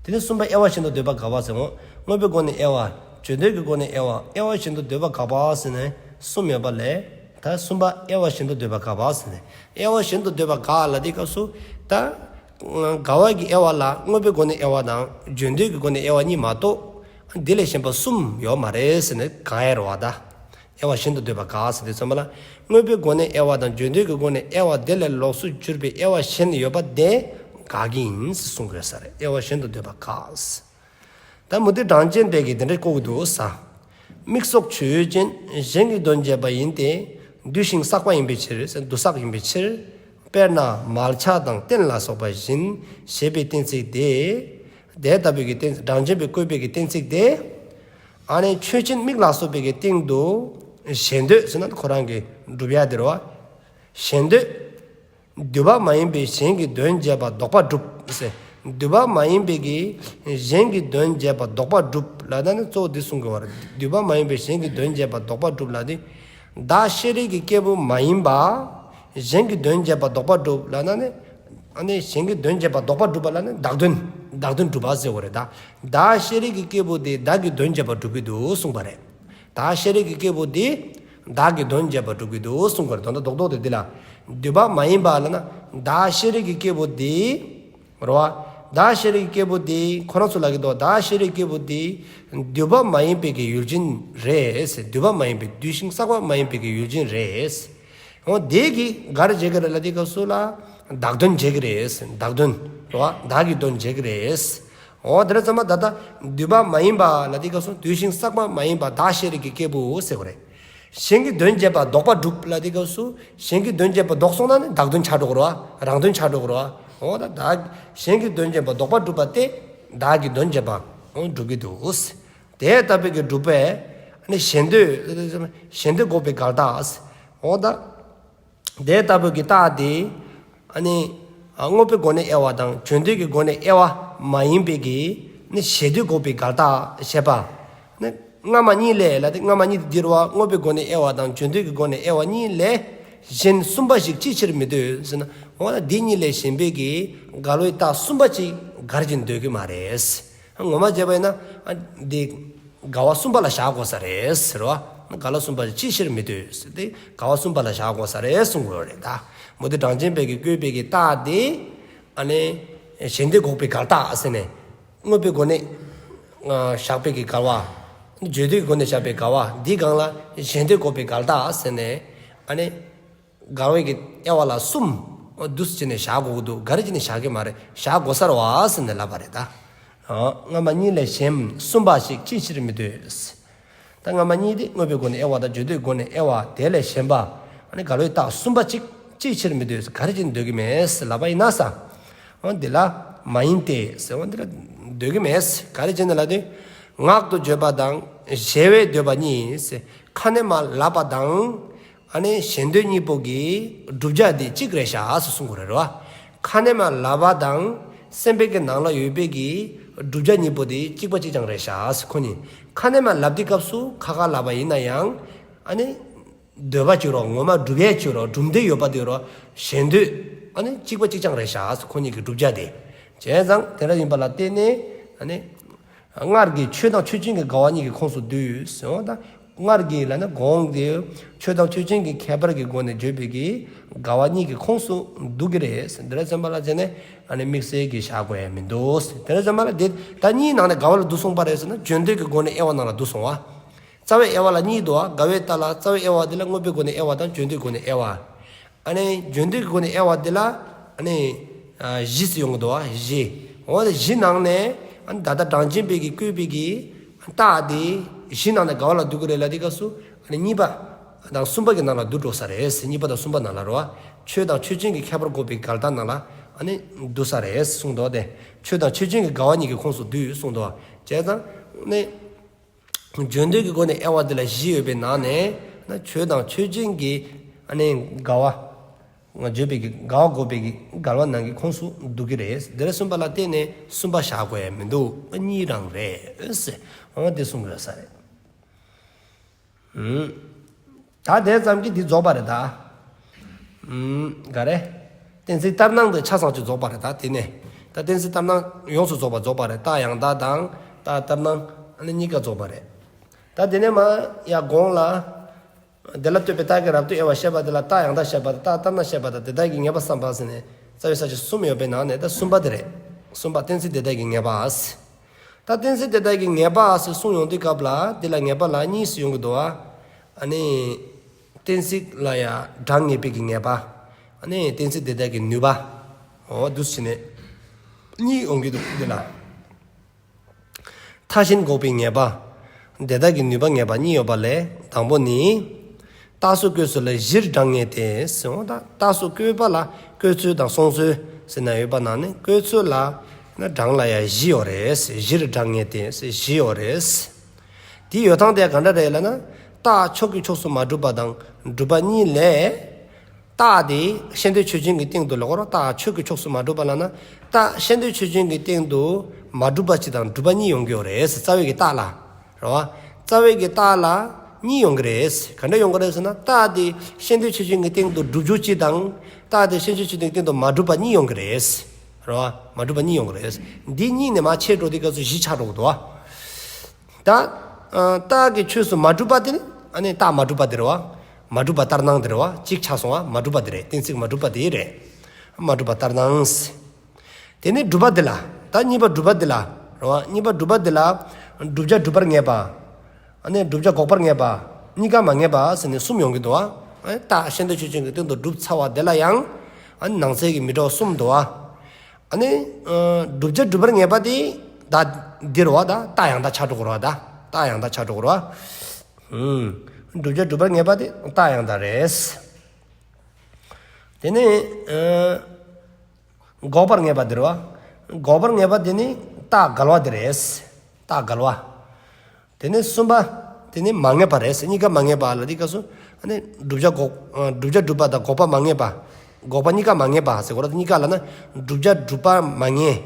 དེ་ནས་གསུམ་པ་དབྱེ་བ་གཞན་དུ་འདོད་པ་དགག་པ་ཟེར། འོ་དངོས་པོའི་སྒོ་ནས་དབྱེ་བ། བརྗོད་འདོད་ཀྱི་སྒོ་ནས་དབྱེ་བ། དབྱེ་བ་གཞན་དུ་འདོད་པ་དགག་པ་ཟེར་ནས་གསུམ་ཡོད་པ་ལས། ད་གསུམ་པ་དབྱེ་བ་གཞན་དུ་འདོད་པ་དགག་པ་ཟེར་ནས། དབྱེ་བ་གཞན་དུ་འདོད་པ་དགག་ལ་དེའི་སྐབས་སུ། ད་འགལ་བ་གི་དབྱེ་བ་ལ་དངོས་པོའི་སྒོ་ནས་དབྱེ་བ་དང་བརྗོད་འདོད་ཀྱི་སྒོ་ནས་དབྱེ་བ་གཉིས་མ་གཏོགས། དེ་ལས་གཞན་པ་གསུམ་ཡོད་མ་རེད་ཟེར་ནས་དགག་ཡ་རེད་བ་ད། དབྱེ་བ་གཞན་དུ་འདོད་པ་དགག་ཟེར་དུས་ཙམ་པ་ལ། དངོས་པོའི་སྒོ་ནས་དབྱེ་བ་དང་བརྗོད་འདོད་ཀྱི་སྒོ་ནས་དབྱེ་བ་དེ་ལས་ལོགས་སུ་གྱུར་པའི་དབྱེ་བ་གཞན་ཡོད་པ་དེ་དགག་གི་ཡིན་ཟེར་གསུང་དགོས་ས་རེད། དབྱེ་བ་གཞན་དུ་འདོད་པ་དགག་ཟེར། ད་མུ་སྟེགས་གྲངས་ཅན་པས་ཀྱིས་དེ་འདྲ་བཀོད་ཀྱི་འདུག་ས། མིག་སོགས་ཆོས་ཅན། གཞན་གྱི་དོན་བྱེད་པ་ཡིན་ཏེ། འདུས་ཤིང་བསགས་པ་ཡིན་པའི་ཕྱིར། འདུ་བསགས་ཡིན་པའི་ཕྱིར། དཔེར་ན་མལ་ཆ་དང་སྟན་ལ་སོགས་པ་བཞིན་ཞེས་པའི་གཏན་ཚིགས་དེ། དེ་ལྟ་བུའི་གི་གཏན་གྲངས་ཅན་པས་བཀོད་པའི་གི་གཏན་ཚིགས་དེ། ཨ་ནི་ཆོས་ཅན་མིག་ལ་སོགས་པའི་གི་སྟེང་དུ། ཞེ་འདོད་ཟེར་ན་ཁོ་རང་གི་སྒྲུབ་ཡ་དེ་རེད་བ། ཞེ་འདོད། འདུས་པ་མ་ཡིན་པའི་གཞན་གྱི་དོན་བྱེད་པ་ལྡོག་པར་སྒྲུབ་ཟེར། འདུས་པ་མ་ཡིན་པའི་གི་གཞན་གྱི་དོན་བྱེད་པ་ལྡོག་པར་སྒྲུབ་ལབ་ན་ནི་གཙོ་བོ་འདི་གསུང་དགོས་པ་རེད། འདུས་པ་མ་ཡིན་པའི་གཞན་གྱི་དོན་བྱེད་པ་ལྡོག་པར་སྒྲུབ་ལབ་དུས། བདག་ཤེས་རིག་གི་སྐྱེས་བུ་མ་ཡིན་པ། གཞན་གྱི་དོན་བྱེད་པ་ལྡོག་པར་སྒྲུབ་ལབ་ན་ནི། ཨ་ནི་གཞན་གྱི་དོན་བྱེད་པ་ལྡོག་པར་སྒྲུབ་པ་ལབ་ན་བདག་དོན། བདག་དོན་སྒྲུབ་པ་ཟེར་བ་རེད་ད། བདག་ཤེས་རིག་གི་སྐྱེས་བུ་དེ་བདག་གི་དོན་བྱེད་པ་སྒྲུབ་ཀྱི་འདུག་གསུངས་པ་རེད། བདག་ཤེས་རིག་གི་སྐྱེས་བུ་དེ་བདག་གི་དོན་བྱེད་པ་སྒྲུབ་ཀྱི་འདུག་གསུངས་པ་རེད། དོན་དག་རྡོག་རྡོག་དེ་འདི་ལ། འདུས་པ་མ་ཡིན་པ་ལབ་ན་བདག་ཤེས་རིག་གི་སྐྱེས་བུ་དེ། རེད་བ། བདག་ཤེས་རིག་གི་སྐྱེས་བུ་དེ་ཁོ་རང་ཚོ་ལ་གི་དོ། བདག་ཤེས་རིག་གི་སྐྱེས་བུ་དེ་འདུས་པ་མ་ཡིན་པའི་གི་ཡུལ་ཅན་རེད་ཟེར། འདུས་པ་མ་ཡིན་པའི། འདུས་ཤིང་བསགས་པ་མ་ཡིན་པའི་གི་ཡུལ་ཅན་རེད་ཟེར། འོ་དེ་གིས་ག་རེ་བྱེད་ཀྱི་རེད་ལབ་དུས་སྐབས་སུ་ལ། བདག་དོན་བྱེད་ཀྱི་རེད་ཟེར། བདག་དོན། རེད་བ། བདག་གི་དོན་བྱེད་ཀྱི་རེད་ཟེར། འོ་དེ་འདྲ་ཙམ་པ་ད་ལྟ་འདུས་པ་མ་ཡིན་པ་ལབ་དུས་སྐབས་སུ། འདུས་ཤིང་བསགས་པ་མ་ཡིན་པ་བདག་ཤེས་རིག་གི་སྐྱེས་བུ་ཟེར་བ་རེད། གཞན་གྱི་དོན་བྱེད་པ་ལྡོག་པར་སྒྲུབ་ལབ་དུས་སྐབས་སུ། གཞན་གྱི་དོན་བྱེད་པ་ལྡོག་སོང་ན་ནི་བདག་དོན་ཆགས་འགྲོ་གི་རེད་བ། རང་དོན་ཆགས་འགྲོ་གི་རེད་བ། འོ་ད་ད་གཞན་གྱི་དོན་བྱེད་པ་ལྡོག་པར་སྒྲུབ་པ་སྟེ། བདག་གི་དོན་བྱེད་པ་འོ་སྒྲུབ་ཀྱི་འདུག་ཟེར། དེ་ལྟ་བུའི་གི་སྒྲུབ་པས། ཨ་ནི་ཞེ་འདོད། ཞེ་འདོད་འགོག་པའི་འགལ་རྟགས། འོ་ད། དེ་ལྟ་བུའི་གི་རྟགས་དེ། ཨ་ནི། ཨ་དངོས་པོའི་སྒོ་ནས་དབྱེ་བ་དང་བརྗོད་འདོད་ཀྱི་སྒོ་ནས་དབྱེ་བ་མ་ཡིན་པའི་གི། ནི་ཞེ་འདོད་འགོག་པའི་འགལ་རྟགས་ཞེས་པ། ནི་སྔ་མ་གཉིས་ལས་ལབ་དུས་སྔ་མ་གཉིས་དེ་འདི་རེད་བ། དངོས་པོའི་སྒོ་ནས་དབྱེ་བ་དང་བརྗོད་འདོད་ཀྱི་སྒོ་ནས་དབྱེ་བ་གཉིས་ལས། གཞན་གསུམ་པ་ཞིག་ཅིའི་ཕྱིར་མི་འདོད་ཟེར་ན། འོ་ན་འདི་གཉིས་ལས་གཞན་པའི་གི་འགལ་བའི་རྟགས་གསུམ་པ་ཅིག་ག་རེ་བྱས་ནས་འདོད་ཀྱི་མ་རེད། ངོ་མ་བྱས་པ་ཡིན་ན། ཨ་འདི་འགལ་བ་གསུམ་པ་ལ་བཞག་དགོས་ས་རེད་ཟེར་བ། འགལ་བ་གསུམ་པ་ལ་ཅིའི་ཕྱིར་མི་འདོད་ཟེར་ཏེ་འགལ་བ་གསུམ་པ་ལ་བཞག་དགོས་ས་རེད་གསུང་དགོས་རེད་ད། མུ་སྟེགས་གྲངས་ཅན་པས་ཀྱིས་བཀོད་པའི་གི་རྟགས་དེ། ཨ་ནི་ཞེ་འདོད་འགོག་པའི་འགལ་རྟགས་ཟེར་ནས། དངོས་པོའི་སྒོ་ནས་ཨ་བཞག་པའི་གི་འགལ་བ། བརྗོད་འདོད་ཀྱི་སྒོ་ནས་བཞག་པའི་འགལ་བ་འདི་སྒང་ལ་ཞེ་འདོད་འགོག་པའི་འགལ་རྟགས་ཟེར་ནས། ཨ་ནི། འགལ་བའི་གི་དབྱེ་བ་ལ་གསུམ་འདུས་བྱས་ནས་བཞག་དགོས་ཀྱི་འདུག་ག་རེ་བྱས་ནས་བཞག་གི་མ་རེད། བཞག་དགོས་ས་རེད་བ་ཟེར་ནས་ལབ་པ་རེད་ད། ཨ་སྔ་མ་གཉིས་ལས་གཞན་གསུམ་པ་ཞིག་ཅིའི་ཕྱིར་མི་འདོད། ད་སྔ་མ་གཉིས་དེ་དངོས་པོའི་སྒོ་ནས་དབྱེ་བ་དང་བརྗོད་འདོད་སྒོ་ནས་དབྱེ་བ་དེ་ལས་གཞན་པ། ཨ་ནི་འགལ་བའི་རྟགས་གསུམ་པ་ཅིག་ཅིའི་ཕྱིར་མི་འདོད། ག་རེ་བྱས་ནས་འདོད་ཀྱི་མེད་ལབ་པ་ཡིན་ན་ས། འོ་འདི་ལ་མ་ཡིན་ཏེ་ཟེར། འོ་འདི་ལ་འདོད་ཀྱི་མེད། ག་རེ་བྱས་ནས་ལབ་དུས། ངག་ཏུ་བརྗོད་པ་དང་ཞེ་བའི་འདོད་པ་གཉིས་ཟེར། ཁ་ནས་མར་ལབ་པ་དང་། ཨ་ནི་ཞེ་འདོད་གཉིས་པོ་གི་བསྒྲུབ་བྱ་དེ་གཅིག་རེད་ཤག་ཟེར་གསུང་གི་རེད་བ། ཁ་ནས་མར་ལབ་པ་དང་སེམས་པའི་གི་ནང་ལ་ཡོད་པའི་གི་བསྒྲུབ་བྱ་གཉིས་པོ་དེ་གཅིག་པ་གཅིག་རྐྱང་རེད་ཤག་ཟེར། ཁོ་གཉིས་ཁ་ནས་མར་ལབ་དུས་སྐབས་སུ་ཁ་ཁ་ལབ་པ་ཡིན་ན་ཡང་། ཨ་ནི་འདོད་པ་བྱེད་རོགས། ངོ་མ་སྒྲུབ་ཡས་བྱེད་རོགས། སྒྲུབ་འདོད་ཡོད་པ་དེ་རོགས། ཞེ་འདོད། ཨ་ནི་གཅིག་པ་གཅིག་རྐྱང་རེད་ཤག་ཟེར། ཁོ་གཉིས་ཀྱི་བསྒྲུབ་བྱ་དེ། བྱས་ཙང་དེ་འདྲ་ཡིན་པ་ལ་བརྟེན་ནས། ཨ་ནི། སྔར་གྱི་ཆོས་དང་ཆོས་ཅན་གྱི་འགལ་བ་གཉིས་ཀྱི་ཁོངས་སུ་འདུས་ཟེར་བ་དང་། སྔར་གྱི་ལབ་ན་གོང་དེ་ཆོས་དང་ཆོས་ཅན་གྱི་ཁྱད་པར་གྱི་སྒོ་ནས་བརྗོད་པའི་གི་འགལ་བ་གཉིས་ཀྱི་ཁོངས་སུ་འདུ་གི་རེད། དེ་འདྲ་ཙམ་པ་ལ་བྱས་ནས་ཨ་ནི་དམིགས་བསལ་གྱི་བཞག་དགོས་ཡ་མི་འདུག། དེ་འདྲ་ཙམ་པ་ལ་དེ་ད་གཉིས་ནང་ནས་ག་བ་ལ་འདུ་སོང་པ་རེད་ཟེར་ན་བརྗོད་འདོད་ཀྱི་སྒོ་ནས་དབྱེ་བ་ནང་ལ་འདུ་སོང་བ། རྩ་བའི་དབྱེ་བ་ལ་གཉིས་འདུག་བ། འགལ་བའི་རྟགས་ལ་རྩ་བའི་དབྱེ་བ་དེ་ལ་དངོས་པོའི་སྒོ་ནས་དབྱེ་བ་དང་བརྗོད་འདོད་སྒོ་ནས་དབྱེ་བ། ཨ་ནི་བརྗོད་འདོད་ཀྱི་སྒོ་ནས་དབྱེ་བ་དེ་ལ་ཨ་ནི་ཨ་བཞི་ཟེར་ཡོང་གི་འདུག་བ། བཞི། འོ་དེ་བཞི་ནང་ནས་ཨ་ནི་ད་ལྟ་གྲངས་ཅན་པའི་གི་བཀོད་པའི་གི་རྟགས་དེ་བཞི་ནང་ནས་ག་བ་ལ་འདུ་གི་རེད་ལབ་དུས་སྐབས་སུ་ཨ་ནི་གཉིས་པ་དང་གསུམ་པ་གི་ནང་ལ་འདུ་འགྲོ་ས་རེད། གཉིས་པ་དང་གསུམ་པ་ནང་ལ་རེད་བ། ཆོས་དང་ཆོས་ཅན་གྱི་ཁྱད་པར་འགོག་པའི་འགལ་རྟགས་ནང་ལ་ཨ་ནི་འདུ་ས་རེད་གསུངས་འདུག། དེ་ཆོས་དང་ཆོས་ཅན་གྱི་འགལ་བ་གཉིས་ཀྱི་ཁོངས་སུ་འདུས་གསུངས་འདུག། བ་བྱས་ཙང་ནི། བརྗོད་འདོད་ཀྱི་སྒོ་ནས་དབྱེ་བ་འདི་ལ་བཞི་ཡོད་པའི་ནང་ནས་ན་ཆོས་དང་ཆོས་ཅན་གྱི་ཨ་ནི་འགལ་བ། བརྗོད་པའི་གི་འགལ་བ་འགོག་པའི་གི་འགལ་བ་ནང་གི་ཁོངས་སུ་འདུ་གི་རེད། འདིར་གསུམ་པ་ལ་བརྟེན་ནས་གསུམ་པ་བཞག་དགོས་ཡ་མི་འདུག། གཉིས་རང་རེད། འོ་དེ་གསུང་དགོས་ས་རེད། ད་དེ་ཙམ་གྱིས་འདི་རྫོགས་པ་རེད་ད། ཨུམ། ག་རེ། གཏན་ཚིགས་ལྟར་སྣང་དེ་ཆ་ཚང་ཅིག་རྫོགས་པ་རེད་ད་དེ་ནས། ད་གཏན་ཚིགས་ལྟར་སྣང་ཡོངས་སུ་རྫོགས་པ་རྫོགས་པ་རེད། རྟགས་ཡང་དག་དང་རྟགས་ལྟར་སྣང་ཨ་ནི་གཉིས་ཀ་རྫོགས་པ་རེད། ད་དེ་ནས་མ་ཡ་གོང་ལ། དེ་ལ་ལྟོས་པའི་རྟགས་ཀྱི་རབ་ཏུ་དབྱེ་བ་བཤད་པ་དེ་ལ་རྟགས་ཡང་དག་བཤད་པ་དང་རྟགས་ལྟར་སྣང་བཤད་པ་དང་དེ་དག་གི་ངེས་པ་བསམ་པ་ཟེར་ནས་རྩ་བའི་ས་བཅད་གསུམ་ཡོད་པའི་ནང་ནས་ད་གསུམ་པ་དེ་རེད། གསུམ་པ་གཏན་ཚིགས་དེ་དག་གི་ངེས་པ། ད་གཏན་ཚིགས་དེ་དག་གི་ངེས་པ་ཟེར་གསུངས་ཡོང་དུས་སྐབས་ལ་འདི་ལ་ངེས་པ་ལ་གཉིས་སུ་ཡོང་གི་འདུག་བ། ཨ་ནི། གཏན་ཚིགས་ལ་ཡང་གྲངས་ངེས་པའི་གི་ངེས་པ། ཨ་ནི་གཏན་ཚིགས་དེ་དག་གི་ནུས་པ། འོ་འདུག་སེ་བྱས་ནས། གཉིས་ཡོང་གི་འདུག་འདི་ལ། མཐའ་གཞན་འགོག་པའི་ངེས་པ། དེ་དག་གི་ནུས་པ་ངེས་པ་གཉིས་ཡོད་པ་ལས་དང་པོ་ནི། རྟགས་སུ་བཀོད་ཚུལ་ལ་བཞིར་གྲངས་ངེས་ཏེ་ཟེར་འོ་ད་རྟགས་སུ་བཀོད་པ་ལ་བཀོད་ཚུལ་དང་སོང་ཚུལ་ཟེར་ན་ཡོད་པ་ནང་ནས་བཀོད་ཚུལ་ལ་ན་གྲངས་ལ་ཡང་བཞི་ཡོད་རེད། བཞིར་གྲངས་ངེས་ཏེ་བཞི་ཡོད་རེད། དེ་ཡོད་སྟངས་དེ་ག་འདྲ་རེད་ལབ་ན། རྟགས་ཕྱོགས་ཀྱི་ཕྱོགས་སུ་མ་གྲུབ་པ་དང་གྲུབ་པ་གཉིས་ལས། རྟགས་དེ་ཤེས་འདོད་ཆོས་ཅན་གྱི་སྟེང་དུ་ལོག་རོ། རྟགས་ཕྱོགས་ཀྱི་ཕྱོགས་སུ་མ་གྲུབ་པ་ལབ་ན། རྟགས་ཤེས་འདོད་ཆོས་ཅན་གྱི་སྟེང་དུ་མ་གྲུབ་པ་གཅིག་དང་གྲུབ་པ་གཉིས་ཡོང་གི་ཡོད་རེད། རྩ་བའི་གི་རྟགས་ལ། རེད་བ། རྩ་བའི་གི་རྟགས་ལ་གཉིས་ཡོང་གི་རེད། ག་འདྲ་ཡོང་གི་རེད་ཟེར་ན་རྟགས་དེ་ཤེས་འདོད་ཆོས་ཅན་གྱི་སྟེང་དུ་གྲུབ་འགྱོ་གཅིག་དང་། རྟགས་དེ་ཤེས་འདོད་ཆོས་ཅན་གྱི་སྟེང་དུ་མ་གྲུབ་པ་གཉིས་ཡོང་གི་རེད། རེད་བ། མ་གྲུབ་པ་གཉིས་ཡོང་གི་རེད། འདི་གཉིས་ནས་མར་ཕྱེ་འགྲོ་དུས་སྐབས་སུ་བཞི་ཆགས་འགྲོ་གི་འདུག་བ། ད། ཨ། རྟགས་ཀྱི་ཆོས་སུ་མ་གྲུབ་པ་དེ་ནི་ཨ་ནི་རྟགས་མ་གྲུབ་པ་དེ་རེད་བ། མ་གྲུབ་པ་ལྟར་སྣང་དེ་རེད་བ། གཅིག་ཆགས་སོང་བ། མ་གྲུབ་པ་དེ་རེད། གཏན་ཚིགས་མ་གྲུབ་པ་དེ་རེད། མ་གྲུབ་པ་ལྟར་སྣང་། དེ་ནི་གྲུབ་པ་དེ་ལ། ད་གཉིས་པ་གྲུབ་པ་དེ་ལ། རེད་བ། གཉིས་པ་གྲུབ་པ་དེ་ལ། བསྒྲུབ་བྱ་སྒྲུབ་པར་ངེས་པ། ཨ་ནི་བསྒྲུབ་བྱ་འགོག་པར་ངེས་པ། གཉིས་ཀ་མ་ངེས་པ་ཟེར་ནས་གསུམ་ཡོང་གི་འདུག་བ། ཨ་ནི་རྟགས་ཤེས་འདོད་ཆོས་ཅན་གྱི་སྟེང་དུ་གྲུབ་ཚར་བ་དེ་ལ་ཡང་། ཨ་ནི་ནང་གསེས་ཀྱི་མི་འདྲ་བ་གསུམ་འདུག་བ། ཨ་ནི། ཨ། བསྒྲུབ་བྱ་སྒྲུབ་པར་ངེས་པ་དེ། ད། འདི་རེད་བ་ད། རྟགས་ཡང་དག་ཆགས་འགྲོ་གི་རེད་བ་ད། རྟགས་ཡང་དག་ཆགས་འགྲོ་གི་རེད་བ། ཨུམ། བསྒྲུབ་བྱ་སྒྲུབ་པར་ངེས་པ་དེ་རྟགས་ཡང་དག་རེད། དེ་ནི། ཨ། འགོག་པར་ངེས་པ་དེ་རེད་བ། འགོག་པར་ངེས་པ་དེ་ནི་རྟགས་འགལ་བ་དེ་རེད། རྟགས་འགལ་བ། དེ་ནས་གསུམ་པ། དེ་ནི་མ་ངེས་པ་རེད་ཟེར། གཉིས་ཀ་མ་ངེས་པ་ལ་དེ་སྐབས་སུ། ཨ་ནི་བསྒྲུབ་བྱ་འགོག་ཨ། བསྒྲུབ་བྱ་སྒྲུབ་པ་དང་འགོག་པ་མ་ངེས་པ། འགོག་པ་གཉིས་ཀ་མ་ངེས་པ་ཟེར་གོ་ར། གཉིས་ཀ་ལབ་ན། བསྒྲུབ་བྱ་སྒྲུབ་པ་མ་ངེས།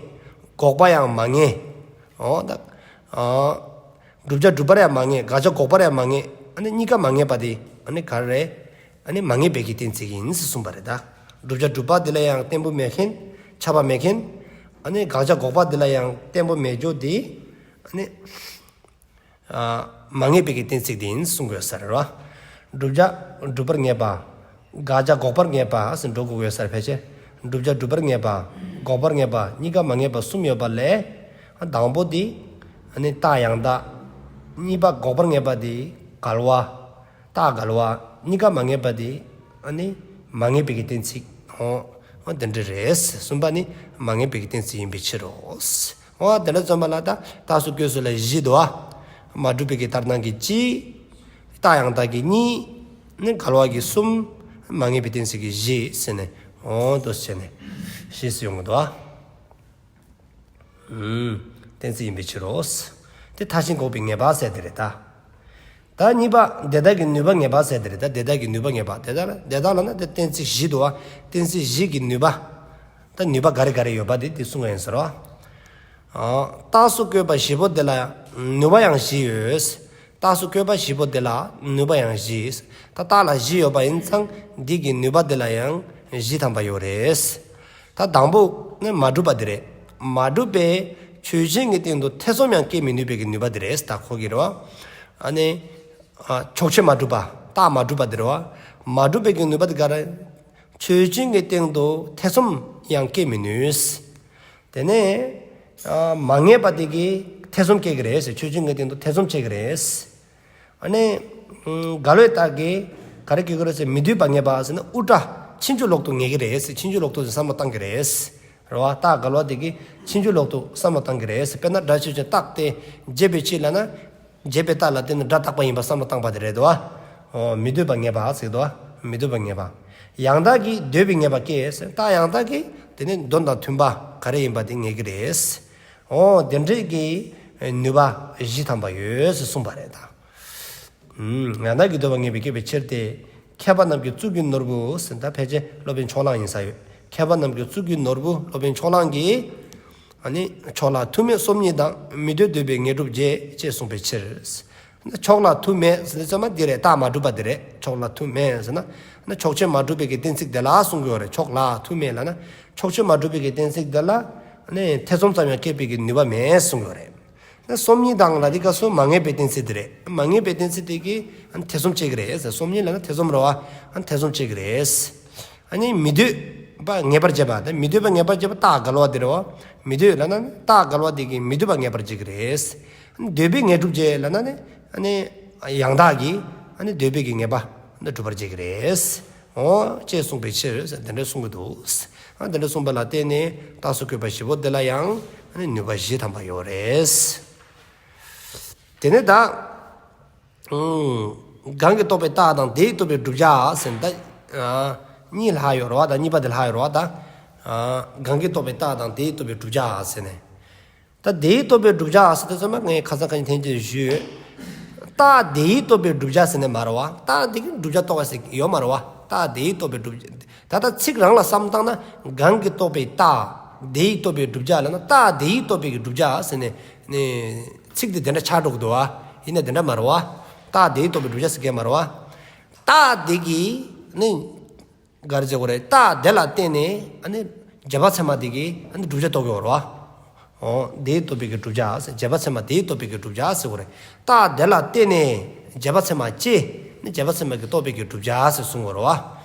འགོག་པ་ཡང་མ་ངེས། འོ་ད། ཨ། བསྒྲུབ་བྱ་སྒྲུབ་པར་ཡང་མ་ངེས། དགག་བྱ་འགོག་པར་ཡང་མ་ངེས། ཨ་ནི་གཉིས་ཀ་མ་ངེས་པ་དེ། ཨ་ནི་ག་རེ། ཨ་ནི་མ་ངེས་པའི་གི་གཏན་ཚིགས་ཡིན་ཟེར་གསུངས་པ་རེད་ད། བསྒྲུབ་བྱ་སྒྲུབ་པ་དེ་ལ་ཡང་བརྟན་པོ་མེད་མཁན། ཁྱབ་པ་མེད་མཁན། ཨ་ནི་དགག་བྱ་འགོག་པ་དེ་ལ་ཡང་བརྟན་པོ་མེད་འགྱོ་དེ། ཨ་ནི། ཨ། མ་ངེས་པའི་གི་གཏན་ཚིགས་དེ་ཡིན་གསུང་དགོས་ས་རེད་བ། བསྒྲུབ་བྱ་སྒྲུབ་པར་ངེས་པ། དགག་བྱ་འགོག་པར་ངེས་པ་ཟེར་འགྲོ་དགོས་ས་རེད་ཕལ་ཆེར། བསྒྲུབ་བྱ་སྒྲུབ་པར་ངེས་པ། འགོག་པར་ངེས་པ། གཉིས་ཀ་མ་ངེས་པ་གསུམ་ཡོད་པ་ལས། དང་པོ་དེ། ཨ་ནི་རྟགས་ཡང་དག། གཉིས་པ་འགོག་པར་ངེས་པ་དེ་འགལ་བ། རྟགས་འགལ་བ། གཉིས་ཀ་མ་ངེས་པ་དེ། ཨ་ནི་མ་ངེས་པའི་གི་གཏན་ཚིགས། འོ། འོ་དེ་འདྲ་རེད། གསུམ་པ་ནི་མ་ངེས་པའི་གི་གཏན་ཚིགས་ཡིན་པའི་ཕྱིར་རོ། འོ་དེ་འདྲ་རྩོམ་པ་ལ་ད་རྟགས་སུ་བཀོད་ཚུལ་ལ་བཞི་འདུག་བ། མ་གྲུབ་པའི་གི་ལྟར་སྣང་གི་གཅིག། རྟགས་ཡང་དག་གི་གཉིས། ནི་འགལ་བ་གི་གསུམ། མ་ངེས་པའི་གཏན་ཚིགས་ཀྱི་བཞི་ཟེར་ནས། འོ་དོ་ཟེར་ནས། བཞི་ཟེར་ཡོང་གི་འདུག་བ། ཨུམ། གཏན་ཚིགས་ཡིན་པའི་ཕྱིར་རོ། དེ་མཐའ་གཞན་འགོག་པའི་ངེས་པ་ཟེར་དེ་རེད་ད། ད་གཉིས་པ་དེ་དག་གི་ནུས་པ་ངེས་པ་ཟེར་དེ་རེད་ད། དེ་དག་གི་ནུས་པ་ངེས་པ། དེ་དག་ལ་དེ་དག་ལ་ན་དེ་གཏན་ཚིགས་བཞི་འདུག་བ། གཏན་ཚིགས་བཞི་གི་ནུས་པ། ད་ནུས་པ་ག་རེ་ག་རེ་ཡོད་པ་དེ་དེ་གསུང་གི་ཡིན་ཟེར་བ། ཨ། རྟགས་སུ་བཀོད་པ་བཞི་པོ་དེ་ལ་ནུས་པ་ཡང་བཞི་ཡོད། རྟགས་སུ་བཀོད་པ་བཞི་པོ་དེ་ལ་ནུས་པ་ཡང་བཞི། ད་རྟགས་ལ་བཞི་ཡོད་པ་ཡིན་ཙང་འདི་གི་ནུས་པ་དེ་ལ་ཡང་བཞི་ཐམ་པ་ཡོད་རེད། ད་དང་པོ་ནི་མ་གྲུབ་པ་དེ་རེད། མ་གྲུབ་པའི་ཆོས་ཅན་གྱི་སྟེང་དུ་ཐེ་ཚོམ་ཡང་སྐྱེ་མི་ནུས་པའི་གི་ནུས་པ་དེ་རེད། ད་ཁོ་གི་རེད་བ། ཨ་ནི། ཨ་ཕྱོགས་ཆོས་མ་གྲུབ་པ། རྟགས་མ་གྲུབ་པ་དེ་རེད་བ། མ་གྲུབ་པའི་གི་ནུས་པ་དེ་ག་རེ། ཆོས་ཅན་གྱི་སྟེང་དུ་ཐེ་ཚོམ་ཡང་སྐྱེ་མི་ནུས། དེ་ནས་ཨ་མ་ངེས་པ་དེ་གིས་ཐེ་ཚོམ་སྐྱེ་གི་རེད་ཟེར། ཆོས་ཅན་གྱི་སྟེང་དུ་ཐེ་ཚོམ་སྐྱེ་གི་རེད། ཨ་ནི་ཨམ་འགལ་བའི་རྟགས་ཀྱིས་ག་རེ་སྐྱེ་གི་རེད་ཟེར། མི་འདོད་པ་ངེས་པ་ཟེར་ན་དབུ་སྐྲ་ཕྱིན་ཅི་ལོག་ཏུ་ངེས་ཀྱི་རེད་ཟེར། ཕྱིན་ཅི་ལོག་ཏུ་བསམ་བློ་བཏང་གི་རེད། རེད་བ། རྟགས་འགལ་བ་དེ་གིས་ཕྱིན་ཅི་ལོག་ཏུ་བསམ་བློ་བཏང་གི་རེད་ཟེར། དཔེར་ན་སྒྲ་ཆོས་ཅན་རྟག་སྟེ་བྱས་པའི་ཕྱིར་ལབ་ན། བྱས་པའི་རྟགས་ལ་བརྟེན་ནས་སྒྲ་རྟག་པ་ཡིན་པ་བསམ་བློ་བཏང་པ་དེ་རེད་དོ། ཨོ་མི་འདོད་པ་ངེས་པ་ཟེར་དོ། མི་འདོད་པ་ངེས་པ། ཡང་དག་གིས་འདོད་པའི་ངེས་པ་སྐྱེ་ཟེར། རྟགས་ཡང་དག་གིས་དེ་ནི་དོན་དང་མཐུན་པ་ག་རེ་ཡིན་པ་དེ་ངེས་ཀྱི་རེད། ཨོ་དེ་འདྲའི་གི་ནུས་པ་བཞི་ཐམ་པ་ཡོད་ཟེར་གསུངས་པ་རེད་ད། ཡང་དག་གིས་འདོད་པ་ངེས་པ་སྐྱེ་བའི་ཕྱིར་ཏེ། མཁས་པ་རྣམས་ཀྱི་གཙུག་གི་ནོར་བུ་ཟེར། ད་ཕལ་ཆེར་སློབ་དཔོན་ཕྱོགས་གླང་ཡིན་ས་ཡོད། མཁས་པ་རྣམས་ཀྱི་གཙུག་གི་ནོར་བུ། སློབ་དཔོན་ཕྱོགས་གླང་གིས་ཨ་ནི་ཕྱོགས་ལ་ཐུག་མེད་སོམ་ཉི་དང་། མི་འདོད་འདོད་པའི་ངེས་སྒྲུབ་བྱེད་ཅེས་གསུངས་པའི་ཕྱིར། ཕྱོགས་ལ་ཐུག་མེད་ཟེར་ན་ཚང་མ་འདི་རེད། རྟགས་མ་གྲུབ་པ་འདི་རེད། ཕྱོགས་ལ་ཐུག་མེད་ཟེར་ན་ཕྱོགས་ཆོས་མ་གྲུབ་པའི་གི་གཏན་ཚིགས་དེ་ལ་གསུང་གི་ཡོད་རེད། ཕྱོགས་ལ་ཐུག་མེད་ལབ་ན་ཕྱོགས་ཆོས་མ་གྲུབ་པའི་གི་གཏན་ཚིགས་དེ་ལ་ཨ་ནི་ཐེ་ཚོམ་ཙམ་ཡང་སྐྱེས་པའི་གི་ནུས་པ་མེད་གསུང་གི་ཡོད་རེད། སོམ་ཉི་དང་ལ་དེ་ག་སོ་མ་ངེས་པའི་གཏན་ཚིགས་དེ་རེད། མ་ངེས་པའི་གཏན་ཚིགས་དེ་གིས་ཨ་ནི་ཐེ་ཚོམ་སྐྱེ་གི་རེད། སོམ་ཉི་ལབ་ན་ཐེ་ཚོམ་རེད་བ། ཨ་ནི་ཐེ་ཚོམ་སྐྱེ་གི་རེད། ཨ་ནི་མི་འདོད་པ་ངེས་པར་བྱེད་པ་དེ། མི་འདོད་པ་ངེས་པར་བྱེད་པ་རྟགས་འགལ་བ་དེ་རེད་བ། མི་འདོད་ལབ་ན་ནི་རྟགས་འགལ་བ་དེ་གིས་མི་འདོད་པ་ངེས་པར་བྱེད་ཀྱི་རེད། ཨ་ནི་འདོད་པའི་ངེས་སྒྲུབ་བྱེད་ལབ་ན་ནི་ཨ་ནི་ཡང་དག་གིས་ཨ་ནི་འདོད་པའི་གི་ངེས་པ་ནི་སྒྲུབ་པར་བྱེད་ཀྱི་རེད། ཨོ་ཅེས་གསུངས་པའི་ཕྱིར་དེ་འདྲ་གསུང་གི་འདུག། ཨ་དེ་འདྲ་གསུངས་པ་ལ་བརྟེན་ནས་རྟགས་སུ་བཀོད་པ་བཞི་པོ་དེ་ལ་ཡང་ཨ་ནི་ནུས་པ་བཞི་ཐམ་པ་ཡོད་རེད། དེ་ནས་ད་ཨུམ། གང་གིས་རྟོགས་པའི་རྟགས་དང་དེས་རྟོགས་པའི་བསྒྲུབ་བྱ་ཟེར་ད་ཨ་གཉིས་ལྷག་ཡོད་རེད་བ། ད་གཉིས་པ་དེ་ལྷག་ཡོད་རེད་བ། ད་ཨ་གང་གིས་རྟོགས་པའི་རྟགས་དང་དེས་རྟོགས་པའི་བསྒྲུབ་བྱ་ཟེར་ནས། ད་དེས་རྟོགས་པའི་བསྒྲུབ་བྱ་ཟེར་དུས་ཙམ་པ་ངས་ཁ་སང་ཁ་ཉིན་ཐེངས་གཅིག་ཞུས། རྟགས་དེས་རྟོགས་པའི་བསྒྲུབ་བྱ་ཟེར་ནས་མ་རེད་བ། རྟགས་དེ་གིས་བསྒྲུབ་བྱ་རྟོགས་པ་ཟེར་ཡོད་མ་རེད་བ། རྟགས་དེས་རྟོགས་པའི་བསྒྲུབ་བྱ། ད་ལྟ་ཚིག་རང་ལ་བསམ་བཏང་ན་གང་གིས་རྟོགས་པའི་རྟགས་དེས་རྟོགས་པའི་བསྒྲུབ་བྱ་ལབ་ན་རྟགས་དེས་རྟོགས་པའི་གི་བསྒྲུབ་བྱ་ཟེར་ནས་ནི་ཚིག་དེ་དེ་འདྲ་ཆགས་འགྲོ་གི་འདུག་བ། ཡིན་ན་དེ་འདྲ་མ་རེད་བ། རྟགས་དེས་རྟོགས་པའི་བསྒྲུབ་བྱ་ཟེར་མཁན་མ་རེད་བ། རྟགས་དེ་གིས་ནི་ག་རེ་ཟེར་དགོས་རེད། རྟགས་དེ་ལ་བརྟེན་ནས་ཨ་ནི་རྗེས་དཔག་ཚད་མ་དེ་གིས་ཨ་ནི་བསྒྲུབ་བྱ་རྟོགས་ཀྱི་ཡོད་རེད་བ། ཨོ་དེས་རྟོགས་པའི་གི་བསྒྲུབ་བྱ་ཟེར། རྗེས་དཔག་ཚད་མ་དེས་རྟོགས་པའི་གི་བསྒྲུབ་བྱ་ཟེར་དགོས་རེད། རྟགས་དེ་ལ་བརྟེན་ནས་རྗེས་དཔག་ཚད་མ་སྐྱེ་ནི་རྗེས་དཔག་ཚད་མ་གིས་རྟོགས་པའི་གི་བསྒྲུབ་བྱ་ཟེར་གསུང་གི་ཡོད་རེད་བ།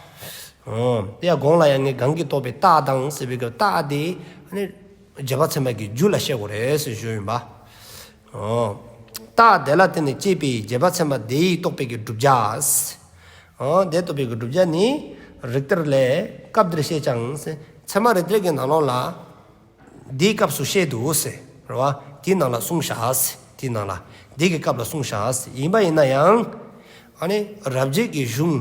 ཨོ་དེ་ཡང་གོང་ལ་ཡང་ངས་གང་གིས་རྟོགས་པའི་རྟགས་དང་ཟེར་བའི་གི་རྟགས་དེ་ཨ་ནི་རྗེས་དཔག་ཚད་མ་གི་རྒྱུ་ལ་བཤད་དགོས་རེད་ཟེར་ཞུས་ཡིན་པ། ཨོ། རྟགས་དེ་ལ་བརྟེན་ནས་སྐྱེས་པའི་རྗེས་དཔག་ཚད་མ་དེས་རྟོགས་པའི་གི་བསྒྲུབ་བྱ། ཨོ་དེས་རྟོགས་པའི་གི་བསྒྲུབ་བྱ་ནི་རིགས་གཏེར་ལས། སྐབས་འདིར་བཤད་ཀྱང་ཟེར། ཚད་མ་རིགས་གཏེར་གྱི་ནང་ལོགས་ལ་དེའི་སྐབས་སུ་བཤད་འདུག་ཟེར་རེད་བ། དེའི་ནང་ལ་གསུངས་བཞག་ཟེར། དེའི་ནང་ལ་དེ་གི་སྐབས་ལ་གསུངས་བཞག་ཟེར། ཡིན་པ་ཡིན་ན་ཡང་ཨ་ནི་རབ་བྱེད་ཀྱི་གཞུང་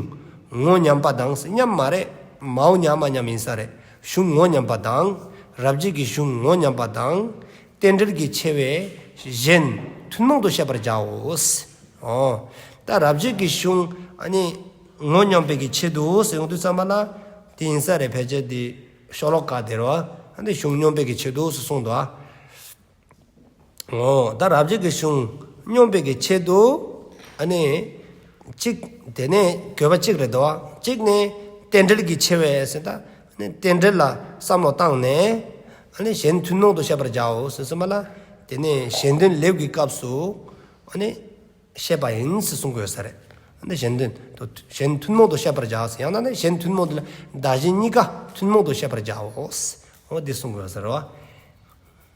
ངོ་མཉམ་པ་དང་ཟེར། མཉམ་མ་རེད། མའོ་མཉམ་མ་མཉམ་ཡིན་ས་རེད། གཞུང་ངོ་མཉམ་པ་དང་། རབ་བྱེད་ཀྱི་གཞུང་ངོ་མཉམ་པ་དང་། རྟེན་འབྲེལ་གྱི་ཆེ་བས་གཞན་ཐུན་མོང་དུ་བཤད་པར་བྱའོ། ཨོ། ད་རབ་བྱེད་ཀྱི་གཞུང་ཨ་ནི་ངོ་མཉམ་པའི་གི་ཆེད་དུ་ཟེར་ཡོང་དུས་ཙམ་པ་ལ་དེ་ཡིན་ས་རེད། ཕལ་ཆེར་དེ་ཤོ་ལོ་ཀ་དེ་རེད་བ། ཨ་ནི་གཞུང་སྙོམས་པའི་གི་ཆེད་དུ་ཟེར་གསུངས་འདུག་ཨ། ཨོ། ད་རབ་བྱེད་ཀྱི་གཞུང་སྙོམས་པའི་གི་ཆེད་དུ་ཨ་ནི་གཅིག་དེ་ནས་དགོས་པ་གཅིག་རེད་དོ། གཅིག་ནས་རྟེན་འབྲེལ་གྱི་ཆེ་བས་ཟེར། ད་ཨ་ནི་རྟེན་འབྲེལ་ལ་བསམ་བློ་བཏང་ནས་ཨ་ནི་གཞན་ཐུན་མོང་དུ་བཤད་པར་བྱའོ་ཟེར་གསུངས་པ་ལ། དེ་ནས་གཞན་དོན་ལེའུ་གི་སྐབས་སུ་ཨ་ནི་བཤད་པ་ཡིན་ཟེར་གསུང་དགོས་ས་རེད། ཨ་ནི་གཞན་དོན་དུ་གཞན་ཐུན་མོང་དུ་བཤད་པར་བྱའོ་ཟེར། ཡང་ན་ནི་གཞན་ཐུན་མོང་དུ་ལ་བདག་གཞན་གཉིས་ཀ་ཐུན་མོང་དུ་བཤད་པར་བྱའོ་ཟེར། འོ་འདི་གསུང་དགོས་ས་རེད་